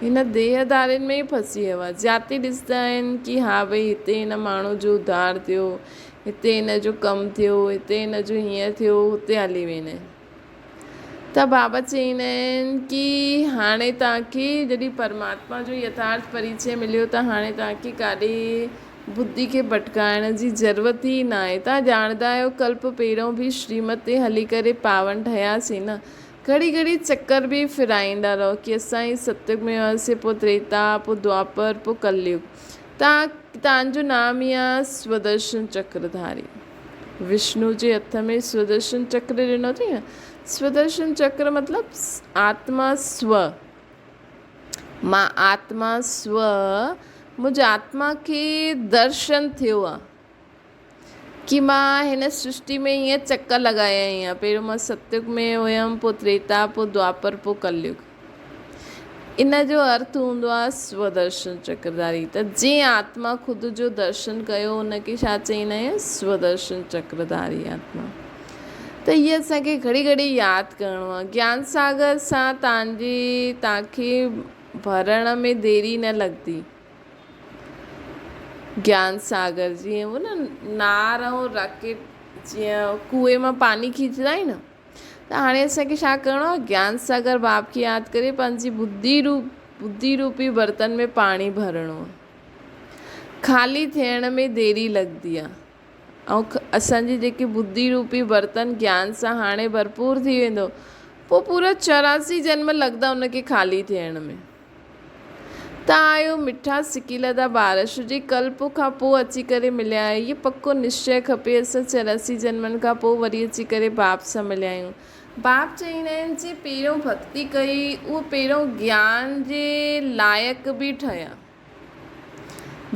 هن ديهه ڌارين ۾ ئي ڦسي ويو آهي. جاتي ڏسندا آهن ڪي ها ڀئي هتي هن ماڻهو جو اڌار ٿيو، هتي هن جو ڪم ٿيو، هتي هن جو هيئن ٿيو، هتي هلي ويندا آهن. ته بابا چئيندا آهن ڪي هاڻي توهان کي جڏهن پرماتما جو يٿارٿ پريچي مليو ته هاڻي توهان کي ڪاڏي ٻڌي کي ڀٽڪائڻ جي ضرورت ئي ناهي. توهان ڄاڻندا آهيو ڪلپ پهريون به شريمت تي هلي ڪري پاون ٺهياسين نه. گهڙي گهڙي چڪر به ڦيرائيندا رهو ڪي اسان هي ستيگ ۾ هئاسين پوء تريتا پوء دوآپر پوء ڪليگ تان تان جو نام ئي آ سودرشن چڪر ڌاري وشنو جي هٿ ۾ سودرشن چڪر ڏنو اٿئي نه سودرشن چڪر مطلب آتما سو مان آتما سو منهنجي آتما کي درشن ٿيو آ ڪي مان هن سرشٽي ۾ هيئن چڪر لڳايا آهن. پهريون مان ستيگ ۾ هيم، پوء تريتا، پوء دوآپر، پوء ڪليگ. ان جو ارٿ هوندو آهي سودرشن چڪرڌاري. ته جنهن آتما خود جو درشن ڪيو ان کي ڇا چئيندا آهيون؟ سودرشن چڪرڌاري آتما. ته هيء اسان کي گهڙي گهڙي ياد ڪرڻو آهي. گيان ساگر سان تان جي تان کي ڀرڻ ۾ ديري نه لڳندي. گيان ساگر جيئن هو نه نار ۽ راڪيٽ جيئن ڪوئي مان پاني کيچندا آهن نه ته هاڻي اسان کي ڇا ڪرڻو آهي گيان ساگر باپ کي ياد ڪري پنهنجي ٻڌي روپ ٻڌي روپي برتن ۾ پاڻي ڀرڻو آهي خالي ٿيڻ ۾ ديري لڳندي آهي ۽ اسان جي جيڪي ٻڌي روپي برتن گيان سان هاڻي ڀرپور ٿي ويندو پوء پورا 84 جنم لڳندا ان کي خالي ٿيڻ ۾ ته آيو مٺا سڪيلڌا ٻار شجي ڪلپ کان پوء اچي ڪري مليا آهيو هيء پڪو نشچئه کپي اسان 84 جنمن کان پوء وري اچي ڪري باپ سان مليا آهيون. باپ چئيندا آهن جي پهريون ڀڳتي ڪئي اهو پهريون گيان جي لائق به ٺهيا.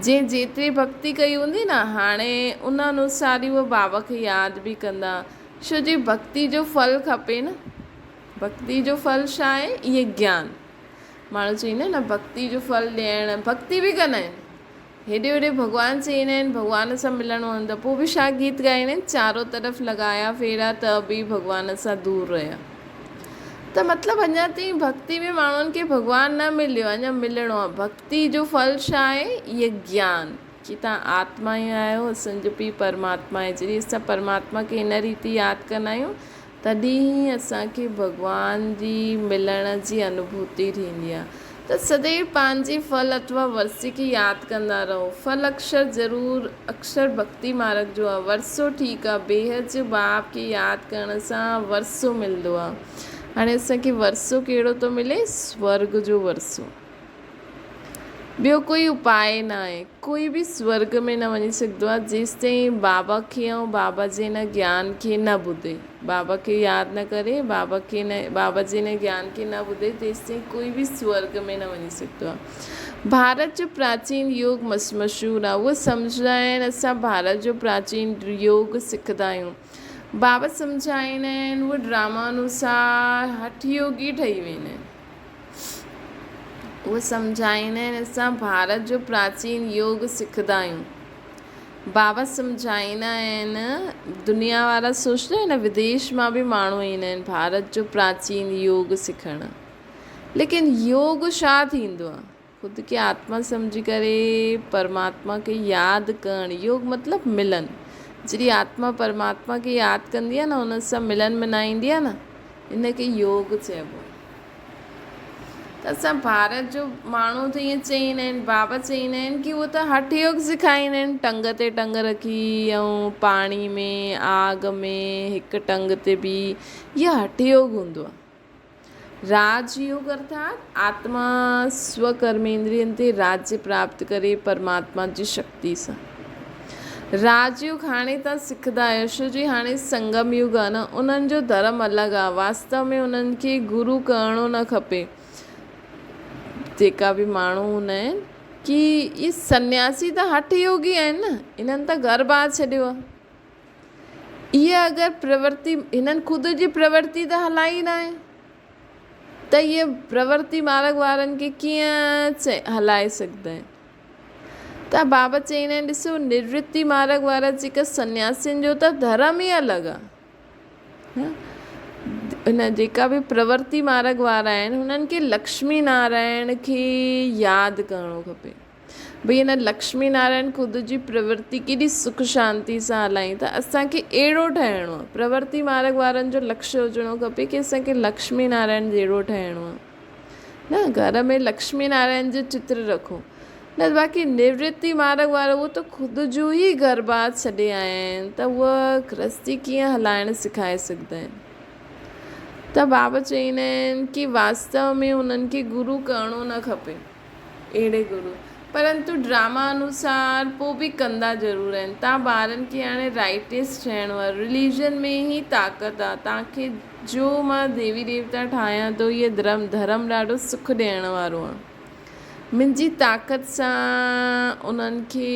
جنهن جيتري ڀڳتي ڪئي هوندي نه هاڻي ان انوسار ئي اهو بابا کي ياد به ڪندا ڇو جي ڀڳتي جو ڦل کپي نه ڀڳتي جو ڦل ڇا آهي اهي گيان. ماڻهو چئيندا آهن نه ڀڳتي جو ڦل ڏيڻ ڀڳتي به ڪندا آهن هيڏي هوڏي ڀڳوان چئيندا آهن ڀڳوان سان ملڻو آهي ته پوء به ڇا گيت ڳائيندا آهن چارو طرف لڳايا ڦيرا ته به ڀڳوان سان دور رهيا ته مطلب اڃا تائين ڀڳتي ۾ ماڻهن کي ڀڳوان نه مليو اڃا ملڻو آهي ڀڳتي جو ڦل ڇا آهي اهي گيان ڪي تان آتما ئي آهيو اسان جو پيء پرماتما آهي جڏهن اسان پرماتما کي هن ريتي ياد ڪندا آهيون تڏهن ئي اسان کي ڀڳوان جي ملڻ جي انوڀوتي ٿيندي آهي ته سديو پنهنجي ڦل اٿوا ورثي کي ياد ڪندا رهو. ڦل اڪشر ضرور اڪشر ڀڳتي مارگ جو آهي. ورثو ٺيڪ آهي. بيحد جو باپ کي ياد ڪرڻ سان ورثو ملندو آهي. هاڻي اسان کي ورثو ڪهڙو ٿو ملي؟ سورڳ جو ورثو. ٻيو ڪوئي اپاء نه آهي. ڪوئي به سورڳ ۾ نه وڃي سگهندو آهي جيستائين بابا کي ۽ بابا جي ان گيان کي نه ٻڌي. بابا کي ياد نه ڪري، بابا کي نه بابا جي ان گيان کي نه ٻڌي تيستائين ڪوئي به سورڳ ۾ نه وڃي سگهندو آهي. ڀارت جو پراچين يوگ مشهور آهي. اهي سمجهندا آهن اسان ڀارت جو پراچين يوگ سکندا آهيون. بابا سمجهائيندا آهن اهي ڊراما انوسار هٺ يوگي ٺهي ويندا آهن. اهي سمجهائيندا آهن اسان ڀارت جو پراچين يوگ سکندا آهيون. بابا سمجهائيندا آهن دنيا وارا سوچندا آهن نه وديش مان به ماڻهو ايندا آهن ڀارت جو پراچين يوگ سکڻ ليڪن يوگ ڇا ٿيندو آهي خود کي آتما سمجهي ڪري پرماتما کي ياد ڪرڻ يوگ مطلب ملن جڏهن آتما پرماتما کي ياد ڪندي آهي نه ان سان ملن منائيندي آهي نه ان کي يوگ چئبو آهي ته اسان ڀارت جو ماڻهو ته ائين چئيندا آهن بابا چئيندا آهن ڪي اهو ته هٺ يوگ سکائيندا آهن ٽنگ تي ٽنگ رکي ۽ پاڻي ۾ آگ ۾ هڪ ٽنگ تي بي اهو هٺ يوگ هوندو آهي راج يوگ ارٿات آتما سوڪرميندرين تي راجيه پراپت ڪري پرماتما جي شڪتي سان. راج يگ هاڻي تان سکندا آهيو ڇو جي هاڻي سنگم يگ آ نه انهن جو ڌرم الڳ آ واستو ۾ انهن کي گرو ڪرڻو نه کپي جيڪا به ماڻهو هوندا آهن ڪي اهي سنياسي ته هٺ يوگي آهن نه انهن ته گهر بار ڇڏيو آ اهي اگر پرورتي هنن خود جي پرورتي ته هلائي ناهي ته اهي پرورتي مارگ وارن کي ڪيئن هلائي سگهندا آهن ته بابا چئيندا آهن ڏسو نرورتي مارگ وارا جيڪا سنياسين جو ته ڌرم ئي الڳ آهي ان جيڪا به پرورتي مارگ وارا آهن هنن کي لڪشمي نارائڻ کي ياد ڪرڻو کپي ڀئي هن لڪشمي نارائڻ خود جي پرورتي ڪيڏي سک شانتي سان هلائين ٿا اسانکي اهڙو ٺهڻو آهي پرورتي مارگ وارن جو لڪشيه هجڻو کپي ڪي اسانکي لڪشمي نارائڻ جهڙو ٺهڻو آهي نه گهر ۾ لڪشمي نارائڻ جو چتر رکو نه باقي نورتي مارگ وارو اهو ته خود جو ئي گهر بار ڇڏي آيا آهن ته اهي گرهستي ڪيئن هلائڻ سکائي سگهندا آهن ته بابا چئيندا آهن ڪي واستو ۾ انهن کي گرو ڪرڻو نه کپي اهڙي گرو پرنتو ڊراما انوسار پوء به ڪندا ضرور آهن تان ٻارن کي هاڻي رائٽس ٺهڻو آهي رليجن ۾ ئي طاقت آهي تان کي جو مان ديوي ديوتا ٺاهيان ٿو هيء ڌرم ڌرم ڏاڍو سک ڏيڻ وارو آهي. منهنجي طاقت سان انهن کي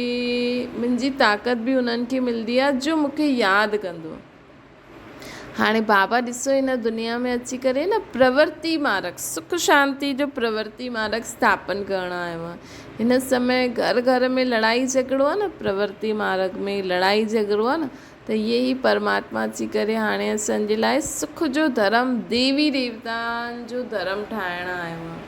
منهنجي طاقت به انهن کي ملندي آهي جو مون کي ياد ڪندو آهي. هاڻي بابا ڏسو هن دنيا ۾ اچي ڪري نه پرورتي مارگ سک شانتي جو پرورتي مارگ اسٿاپن ڪرڻ آيو آهي. هن سمي گهر گهر ۾ لڙائي جهڳڙو آهي نه پرورتي مارگ ۾ لڙائي جهڳڙو آهي نه ته اهي ئي پرماتما اچي ڪري هاڻي اسان جي لاء سک جو ڌرم، ديوي ديوتائن جو ڌرم ٺاهڻ آيو آهي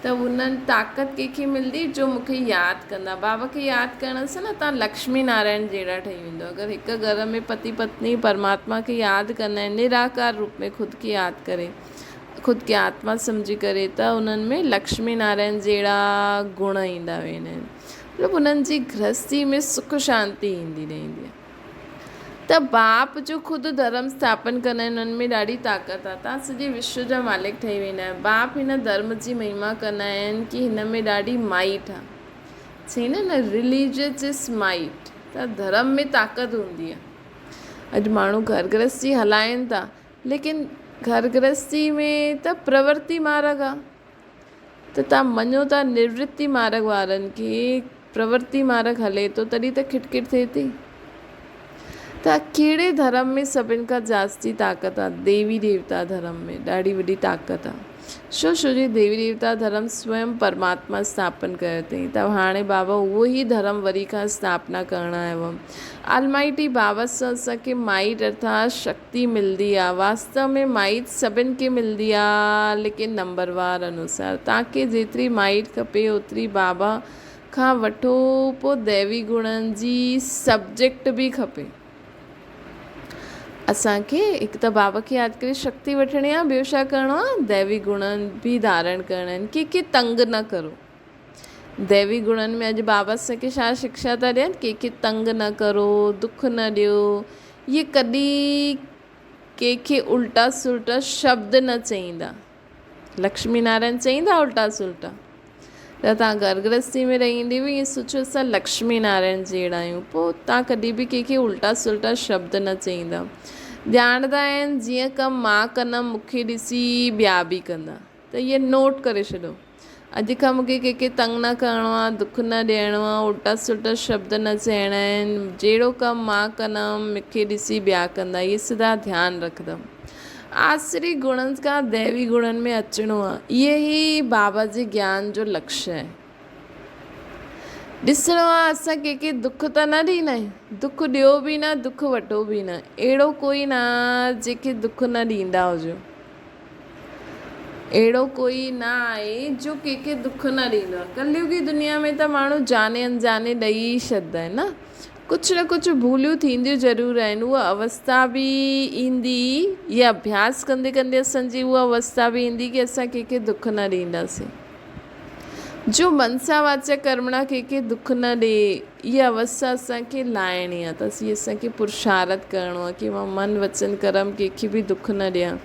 ته انهن طاقت ڪنهن کي ملندي جو مون کي ياد ڪندا. بابا کي ياد ڪرڻ سان نه توهان لڪشمي نارائڻ جهڙا ٺهي ويندؤ. اگر هڪ گهر ۾ پتي پتني پرماتما کي ياد ڪندا آهن نراڪار روپ ۾ خود کي ياد ڪري خود کي آتما سمجهي ڪري ته انهن ۾ لڪشمي نارائڻ جهڙا گڻ ايندا ويندا آهن. مطلب انهن جي گرهستي ۾ سک شانتي ايندي رهندي آهي ته باپ جو خود ڌرم اسٿاپن ڪندا آهن انهن ۾ ڏاڍي طاقت آهي تان سڄي وشو جا مالڪ ٺهي ويندا آهن باپ هن ڌرم جي مهما ڪندا آهن ڪي هن ۾ ڏاڍي مائٽ آهي چئي نه نه رليجس از مائٽ ته ڌرم ۾ طاقت هوندي آهي اڄ ماڻهو گهر گرهستي هلائن ٿا ليڪن گهر گرهستي ۾ ته پرورتي مارگ آهي ته توهان مڃو ٿا نورتي مارگ وارن کي پرورتي مارگ هلي ٿو تڏهن ته کٽ کٽ ٿئي ٿي ته ڪهڙي ڌرم ۾ سڀن کان جاستي طاقت آ ديوي ديوتا ڌرم ۾ ڏاڍي وڏي طاقت آ ڇو ڇو جي ديوي ديوتا ڌرم سوئم پرماتما اسٿاپن ڪيو اٿئي ته هاڻي بابا اهو ئي ڌرم وري کان اسٿاپنا ڪرڻ آيو آ آلمائٽي بابا سان اسان کي مائٽ ارٿات شڪتي ملدي آ. واستو ۾ مائٽ سڀن کي ملدي آ ليڪن نمبروار انوسار. توهان کي جيتري مائٽ کپي اوتري بابا کان وٺو پو ديوي گڻن جي سبجيڪٽ به کپي. اسان کي هڪ ته بابا کي ياد ڪري شڪتي وٺڻي آ ٻيو ڇا ڪرڻو آ ديوي گڻن به ڌارڻ ڪرڻا آهن ڪنهن کي تنگ نه ڪرو. ديوي گڻن ۾ اڄ بابا اسان کي ڇا شڪشا ٿا ڏين؟ ڪنهن کي تنگ نه ڪرو، دک نه ڏيو، اهي ڪڏهن ڪنهن کي الٽا سلٽا شبد نه چئيندا. لڪشمي نارائڻ چئيندا الٽا سلٽا؟ ته توهان گهر گرهستي ۾ رهندي به ائين سوچيو اسان لڪشمي نارائڻ جهڙا آهيون پوء توهان ڪڏهن به ڪنهن کي الٽا سلٽا شبد نه چئيندا. ڄاڻندا آهن جيئن ڪم مان ڪندم مون کي ڏسي ٻيا به ڪندا ته اهي نوٽ ڪري ڇڏو اڄ کان مون کي ڪنهن کي تنگ نه ڪرڻو آهي دک نه ڏيڻو آهي الٽا سلٽا شبد نه چئڻا آهن جهڙو ڪم مان ڪندم مون کي ڏسي ٻيا ڪندا اهي سدا ڌيان رکندم. آسري گڻن کان ديوي گڻن ۾ اچڻو آ. اهي ئي بابا جي گيان جو لڪشيه آهي. ڏسڻو آ اسان ڪنهن کي دک ته نه ڏيندا آهيون. دک ڏيو به نه دک وٺو به نه. اهڙو ڪوئي نه آ جنهن کي دک نه ڏيندا هجو. اهڙو ڪوئي نه آهي جو ڪنهن کي دک نه ڏيندو آ. ڪليوگي دنيا ۾ ته ماڻهو جاني انجاني ڏئي ئي ڇڏدا آهن نه. ڪجهه نه ڪجهه ڀوليون ٿينديون ضرور آهن. اها اوستا به ايندي يا اڀياس ڪندي ڪندي اسان جي اها اوستا به ايندي ڪي اسان ڪنهن کي دک نه ڏينداسين. جو منسا واچا ڪرمڻا ڪنهن کي دک نه ڏي اها اوستا اسان کي لاهڻي آهي ته اسين اسان کي پرشارٿ ڪرڻو آهي ڪي مان من وچن ڪرم ڪنهن کي به دک نه ڏيان.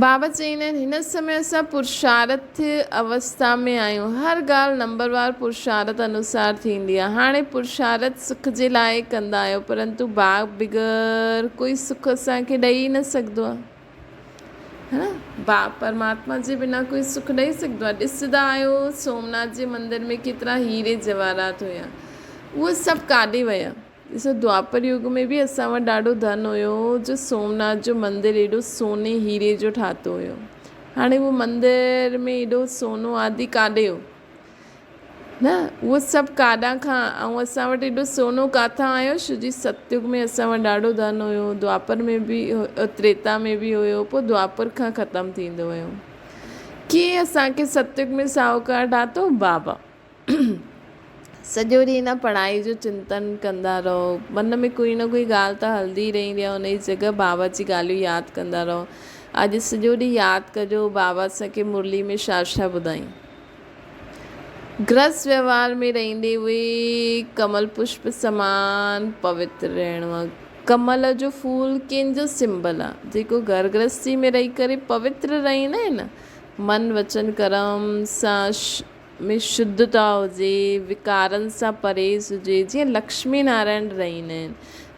بابا چئيندا آهن، هن سمي اسان پرشارٿ اوستا ۾ آهيون. هر ڳالهه نمبروار پرشارٿ انوسار ٿيندي آهي. هاڻي پرشارٿ سک جي لاء ڪندا آهيو، پرنتو باپ بغير ڪوئي سک اسان کي ڏئي ئي نه سگهندو آهي. هي نه؟ باپ پرماتما جي بنا ڪوئي سک ڏئي سگهندو آهي؟ ڏسندا آهيو سومناٿ جي مندر ۾ ڪيترا هيري جواهرات هيا. اهي سڀ ڪاڏي ويا؟ ڏسو دوآپر يگ ۾ به اسان وٽ ڏاڍو ڌن هيو جو سومناٿ جو مندر ايڏو سوني هيري جو ٺاتو هيو. هاڻي اهو مندر ۾ ايڏو سونو آدي ڪاڏي هو؟ نه اهو سڀ ڪاڏان کان ۽ اسان وٽ ايڏو سونو ڪاٿان آيو؟ ڇو جي ستيگ ۾ اسان وٽ ڏاڍو ڌن هيو، دوآپر ۾ به تريتا ۾ به هيو، پوء دوآپر کان ختم ٿيندو ويو. ڪيئن اسان کي ستيگ ۾ ساهوڪار ٺاتو؟ بابا. سڄو ڏينهن نه پڙهائي جو چنتن ڪندا رهو من ۾ ڪوئي نه ڪوئي ڳالهه ته هلندي ئي رهندي آهي ان جي جڳهه بابا جي ڳالهيون ياد ڪندا رهو اڄ سڄو ڏينهن ياد ڪجو بابا اسان کي مرلي ۾ ڇا ڇا ٻڌائين گرهست وهنوار ۾ رهندي اهي ڪمل پشپ سمان پوتر رهڻو آهي ڪمل جو ڦول ڪنهن جو سمبل آهي جيڪو گهر گرهستي ۾ رهي ڪري پوتر رهندا آهن نه من وچن ڪرم سان ۾ شڌتا هجي، وڪارن سان پرهيز هجي، جيئن لڪشمي نارائڻ رهيندا آهن.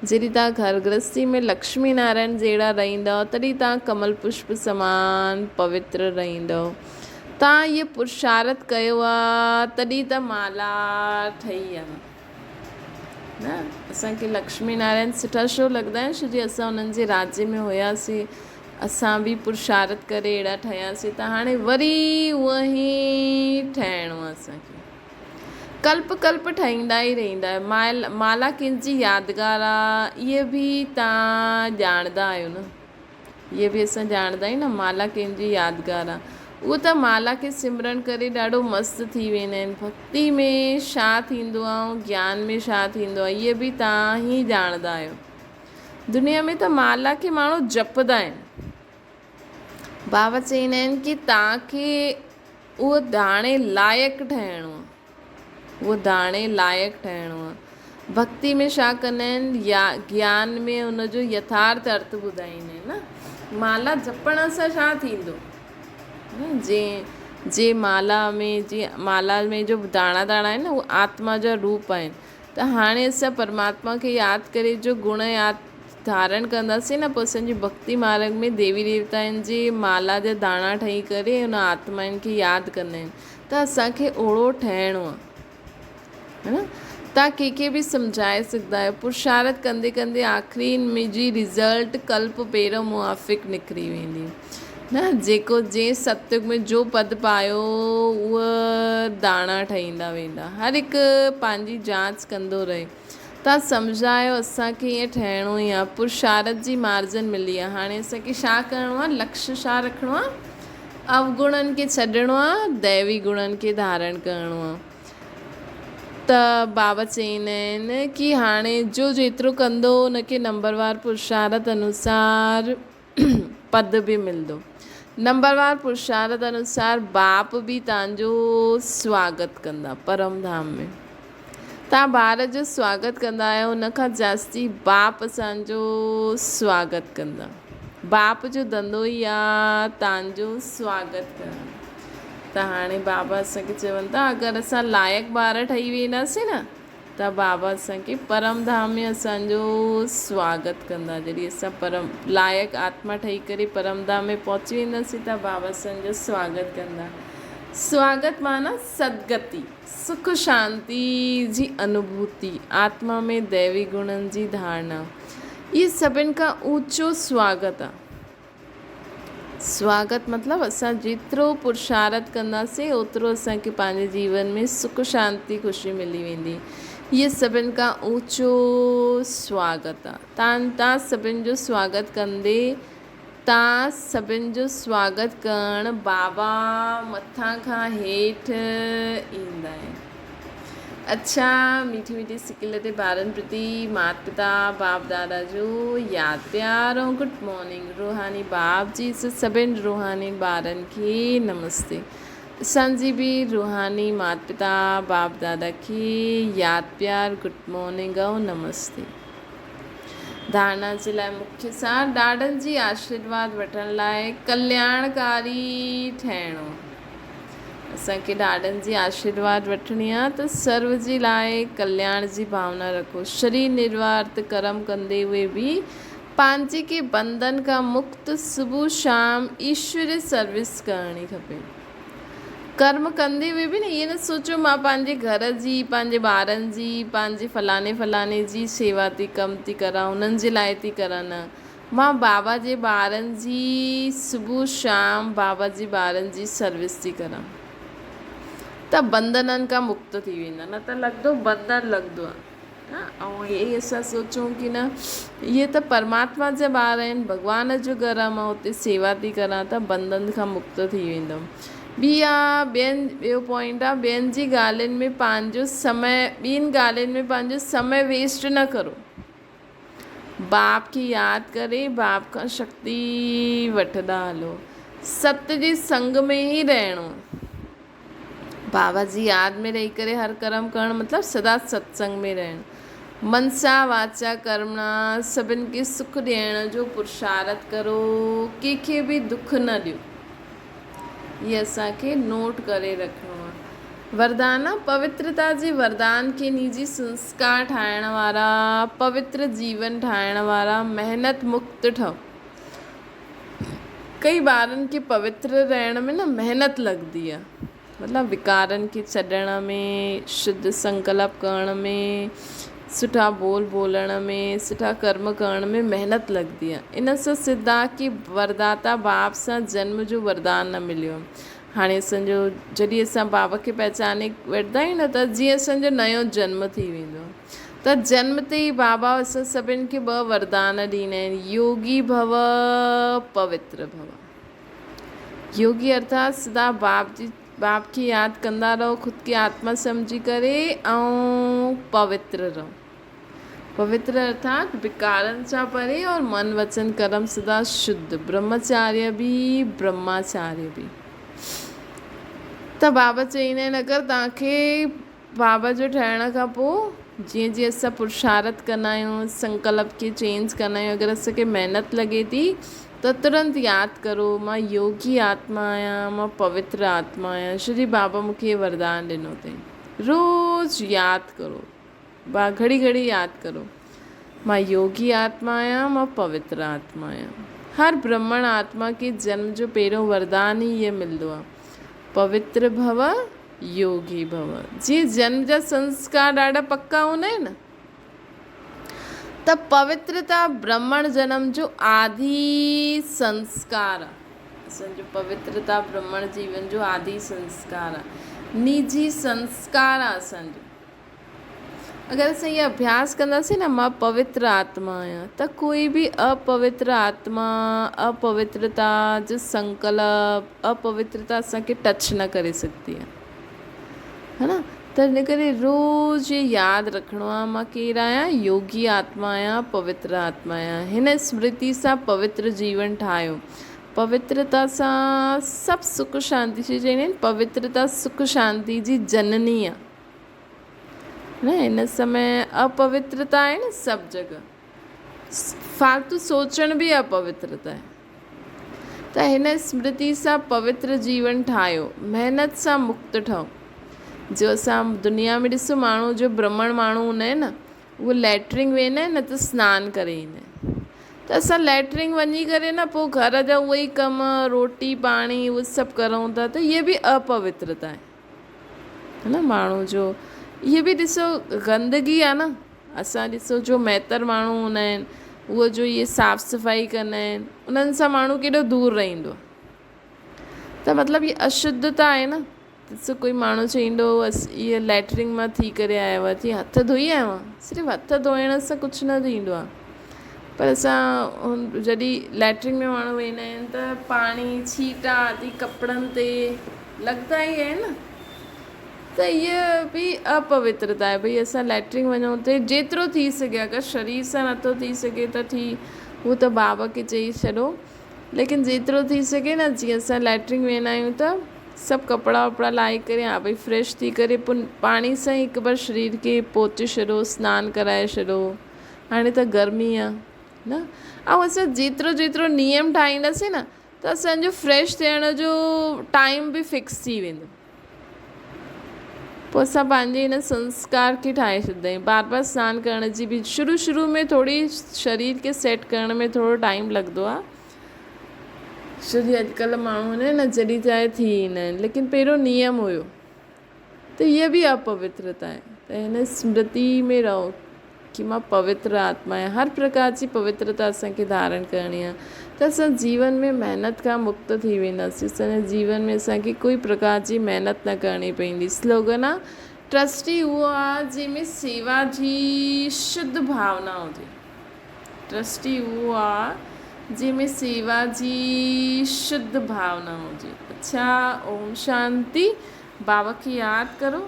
جڏهن توهان گهر گرهستي ۾ لڪشمي نارائڻ جهڙا رهندؤ، تڏهن توهان ڪمل پشپ سمان پوتر رهندؤ. توهان هيء پرشارٿ ڪيو آ، تڏهن ته مالا ٺهي آ. نه، اسان کي لڪشمي نارائڻ سٺا ڇو لڳندا آهن؟ ڇو جي اسان انهن جي راجيه ۾ هياسين. اسان به پرشارٿ ڪري اهڙا ٺهياسين ته هاڻي وري اونئن ئي ٺهڻو آهي اسان کي. ڪلپ ڪلپ ٺهيندا ئي رهندا آهيو. مائل مالا ڪنهن جي يادگار آ اهي به تان ڄاڻندا آهيو نه. اهي به اسان ڄاڻندا آهيون نه مالا ڪنهن جي يادگار آ. اهو ته مالا کي سمرڻ ڪري ڏاڍو مست ٿي ويندا آهن. ڀڳتي ۾ ڇا ٿيندو آ ۽ گيان ۾ ڇا ٿيندو آ اهي به تان ئي ڄاڻندا آهيو. دنيا ۾ ته مالا کي ماڻهو جپندا آهن. بابا چئيندا آهن ڪي توهان کي اهو داڻي لائق ٺهڻو آهي. اهو داڻي لائق ٺهڻو آهي. ڀڳتي ۾ ڇا ڪندا آهن يا گيان ۾ ان جو يٿارٿ ارٿ ٻڌائيندا آهن نه. مالا جپڻ سان ڇا ٿيندو؟ جي جي مالا ۾ جي مالا ۾ جو داڻا داڻا آهن نه اهي آتما جا روپ آهن. ته هاڻي اسان پرماتما کي ياد ڪري جو گڻ ياد ڌارڻ ڪنداسين نه پوء اسان جي ڀڳتي مارڳ ۾ ديوي ديوتائن جي مالا جا داڻا ٺهي ڪري ان آتمائن کي ياد ڪندا آهن ته اسان کي اوڙو ٺهڻو آهي نه تان ڪنهن کي به سمجهائي سگهندا آهيو پرشارٿ ڪندي ڪندي آخري ۾ جي رزلٽ ڪلپ پيرو موافق نڪري ويندي نه جيڪو جنهن ستيگ ۾ جو پد پايو اهي داڻا ٺهيندا ويندا. هر هڪ پنهنجي جاچ ڪندو رهي. توهان سمجهايو اسان کي ائين ٺهڻو ئي آهي. پرشارٿ جي مارجن ملي آهي. هاڻي اسان کي ڇا ڪرڻو آهي؟ لڪش ڇا رکڻو آهي؟ اوگڻن کي ڇڏڻو آهي، دئوي گڻن کي ڌارڻ ڪرڻو آهي. ته بابا چئيندا آهن ڪي هاڻي جو جيترو ڪندو ان کي نمبروار پرشارٿ انوسار پد به ملندو. نمبروار پرشارت انوسار باپ به توهان جو سواگت ڪندا پرم ڌام ۾. توهان ٻار جو سواگت ڪندا آهيو ان کان جاستي باپ اسان جو سواگت ڪندا. باپ جو ڌنڌو ئي آ توهان جو سواگت ڪرڻ. ته هاڻي بابا اسان کي چون ٿا اگر اسان لائق ٻار ٺهي وينداسين نه ته بابا اسان کي پرم ڌام ۾ اسان جو سواگت ڪندا. جڏهن اسان پرم لائق آتما ٺهي ڪري پرم ڌام ۾ پهچي وينداسين ته بابا اسان جو سواگت ڪندا. سواگت معنيٰ سدگتي، سک شانتي جي انوڀوتي، آتما ۾ ديوي گڻن جي ڌارڻا. اهي سڀن کان اوچو سواگت آهي. سواگت مطلب اسان جيترو پرشارٿ ڪنداسين اوترو اسان کي پنهنجي جيون ۾ سک شانتي خوشي ملي ويندي. هيء سڀن کان اوچو سواگت آ. تان تان سڀن جو سواگت ڪندي تان سڀن جو سواگت ڪرڻ بابا مٿان کان هيٺ ايندا آهن. اڇا ميٺي ميٺي سڪل تي ٻارن پرتي مات پتا باپ دادا جو ياد پيار ۽ گڊ مارننگ روحاني باپ جي سڀن روحاني ٻارن کي نمستي اسان جي به روحاني مات پتا باپ دادا کي ياد پيار گڊ مارننگ ۽ نمستي. ڌارڻا جي لاء مکيه سان ڏاڏن جي آشيرواد وٺڻ لاء ڪلياڻڪاري ٺهڻو. اسان کي ڏاڏن جي آشيرواد وٺڻي آ ته سرو جي لاء ڪلياڻ جي ڀاونا رکو. شرير نروارت ڪرم ڪندي هئي به پنهنجي کي بنڌن کان مڪت صبح شام ايشوري سروس ڪرڻي کپي. ڪرم ڪندي هئي به نه ائين نه سوچو مان پنهنجي گهر جي، پنهنجي ٻارن جي، پنهنجي فلاڻي فلاڻي جي شيوا ٿي ڪم ٿي ڪران انهن جي لاء ٿي ڪران نه مان بابا جي ٻارن جي صبح شام بابا جي ٻارن جي سروس ٿي ڪران ته بنڌنن کان مڪت ٿي ويندا نه ته لڳندو بنڌن لڳندو آهي ۽ اهي اسان سوچون ڪي نه اهي ته پرماتما جا ٻار آهن ڀڳوان جو گهر آهي مان اتي سيوا ٿي ڪران ته بنڌن کان مڪت ٿي ويندم ٻي آ ٻين ٻيو پوائنٽ آ ٻين جي ڳالهين ۾ پنهنجو سمي ٻين ڳالهين ۾ پنهنجو سمي ويسٽ نه ڪرو باپ کي ياد ڪري باپ کان شڪتي وٺندا هلو. ست جي سنگ ۾ ئي رهڻو. بابا جي ياد ۾ رهي ڪري هر ڪرم ڪرڻ مطلب سدا ستسنگ ۾ رهڻ. منسا واچا ڪرمڻا سڀن کي سک ڏيڻ جو پرشارٿ ڪرو ڪنهن کي به دک نه ڏيو. هي اسان کي نوٽ ڪري رکڻو آهي. وردان، پوترتا جي وردان کي نجي سنسڪار ٺاهڻ وارا، پوتر جيون ٺاهڻ وارا، محنت مڪت ٺهو. ڪئي ٻارن کي پوتر رهڻ ۾ نه محنت لڳندي آهي. مطلب وڪارن کي ڇڏڻ ۾، شڌ سنڪلپ ڪرڻ ۾، سٺا ٻول ٻولڻ ۾، سٺا ڪرم ڪرڻ ۾ محنت لڳندي آهي. ان سان سڌ آهي ڪي ورداتا باپ سان جنم جو وردان نه مليو. هاڻي اسان جو جڏهن اسان بابا کي پهچاني وٺندا آهيون نه ته جيئن اسان جو نيو جنم ٿي ويندو آهي ته جنم تي ئي بابا اسان سڀن کي ٻه وردان ڏيندا آهن يوگي ڀو پوتر ڀو. يوگي ارٿات سدا باپ جي باپ کي ياد ڪندا رهو خود کي آتما سمجهي ڪري ۽ پوتر رهو. پوتر ارٿات وڪارن سان پري اور من وچن ڪرم سدا شڌ برهمچاريه به برهماچاريه به. ته بابا چئيندا آهن اگر توهان کي بابا جو ٺهڻ کان پوء جيئن جيئن اسان پرشارٿ ڪندا آهيون سنڪلپ کي چينج ڪندا آهيون اگر اسان کي محنت لڳي ٿي ته ترنت ياد ڪرو مان يوگي آتما آهيان مان پوتر آتما آهيان شري بابا مون کي وردان ڏنو اٿئي روز ياد ڪرو با گهڙي گهڙي ياد ڪرو مان يوگي آتما آهيان مان پوتر آتما آهيان هر برهمڻ آتما کي جنم جو پهريون وردان ئي اهي ملندو آهي پوتر ڀو يوگي ڀو. جيئن جنم جا سنسڪار ڏاڍا پڪا هوندا آهن نه ته پوترتا برهمڻ جنم جو آڌي سنسڪار آهي. اسان جو پوترتا برهمڻ جيون جو آڌي سنسڪار آهي. نجي سنسڪار آهي اسان جو. اگر اسان اهو اڀياس ڪنداسين نه مان پوتر آتما آهيان ته ڪوئي به اپوتر آتما، اپوترتا جو سنڪلپ، اپوترتا اسان کي ٽچ نه ڪري سگهندي آهي ها نه ته ان ڪري روز اهو ياد رکڻو آهي مان ڪير آهيان يوگي آتما آهيان پوتر آتما آهيان هن سمرتي سان پوتر جيون ٺاهيو پوترتا سان سڀ سک شانتي چوندا آهن پوترتا سک شانتي جي جنني آهي نه هن سمي اپوترتا آهي نه سڀ جڳهه فالتو سوچڻ به اپوترتا آهي. ته هن سمرتي سان پوتر جيون ٺاهيو، محنت سان مڪت ٺهو. جو اسان دنيا ۾ ڏسو ماڻهو جو برهمڻ ماڻهو هوندا آهن نه اهي ليٽرنگ ويندا آهن نه ته سنان ڪري ايندا آهن ته اسان ليٽرنگ وڃي ڪري نه پوء گهر جا اهي ئي ڪم روٽي پاڻي اهي سڀ ڪرون ٿا ته اهي به اپوترتا آهي. ها نه ماڻهو جو اهي به ڏسو گندگي آهي نه اسان ڏسو جو مهتر ماڻهو هوندا آهن اهو جو اهي صاف صفائي ڪندا آهن انهن سان ماڻهو ڪيڏو دور رهندو آهي ته مطلب هي اشڌتا آهي نه ڏسو ڪوئي ماڻهو چئيندو بس اهي ليٽرنگ مان ٿي ڪري آيو آهي چئي هٿ ڌوئي آيو آهي صرف هٿ ڌوئڻ سان ڪجهه نه ٿيندو آهي پر اسان جڏهن ليٽرنگ ۾ ماڻهو ويندا آهن ته پاڻي ڇيٽا ٿي ڪپڙن تي لڳتا ئي آهن نه ته هيء به اپوترتا آهي ڀئي اسان ليٽرين وڃون ته جيترو ٿي سگهي اگر شرير سان نٿو ٿي سگهي ته ٺي هو ته بابا کي چئي ڇڏو ليڪن جيترو ٿي سگهي نه جيئن اسان ليٽرين ويندا آهيون ته سڀ ڪپڙا وپڙا لاهي ڪري ها ڀئي فريش ٿي ڪري پوء پاڻي سان ئي هڪ بار شرير کي پوچي ڇڏو سنان ڪرائي ڇڏو هاڻي ته گرمي آهي نه ۽ اسان جيترو جيترو نيم ٺاهينداسين نه ته اسان جو فريش ٿيڻ جو ٽائيم به فڪس ٿي ويندو پوء اسان پنهنجي هن سنسڪار کي ٺاهي ڇڏيندا آهيون بار بار سنان ڪرڻ جي به شروع شروع ۾ ٿوري شرير کي سيٽ ڪرڻ ۾ ٿورو ٽائيم لڳندو آهي ڇو جي اڄڪلهه ماڻهو نه جڏهن چاهي ٿي ايندا آهن ليڪن پهريون نيم هيو ته هيء به اپوترتا آهي ته هن سمرتي ۾ رهو ڪي مان پوتر آتما آهيان. هر پرڪار جي پوترتا اسان کي ڌارڻ ڪرڻي آهي ته اسان جيون ۾ محنت کان مڪت ٿي وينداسين. اسان جي جيون ۾ اسان کي ڪوئي پرڪار جي محنت نه ڪرڻي پوندي. سلوگن آهي، ٽرسٽي اهو آهي جنهن ۾ سيوا جي شڌ ڀاونا هجي. ٽرسٽي اهو آهي جنهن ۾ سيوا جي شڌ ڀاونا هجي. اڇا اوم شانتي. بابا کي ياد ڪرو.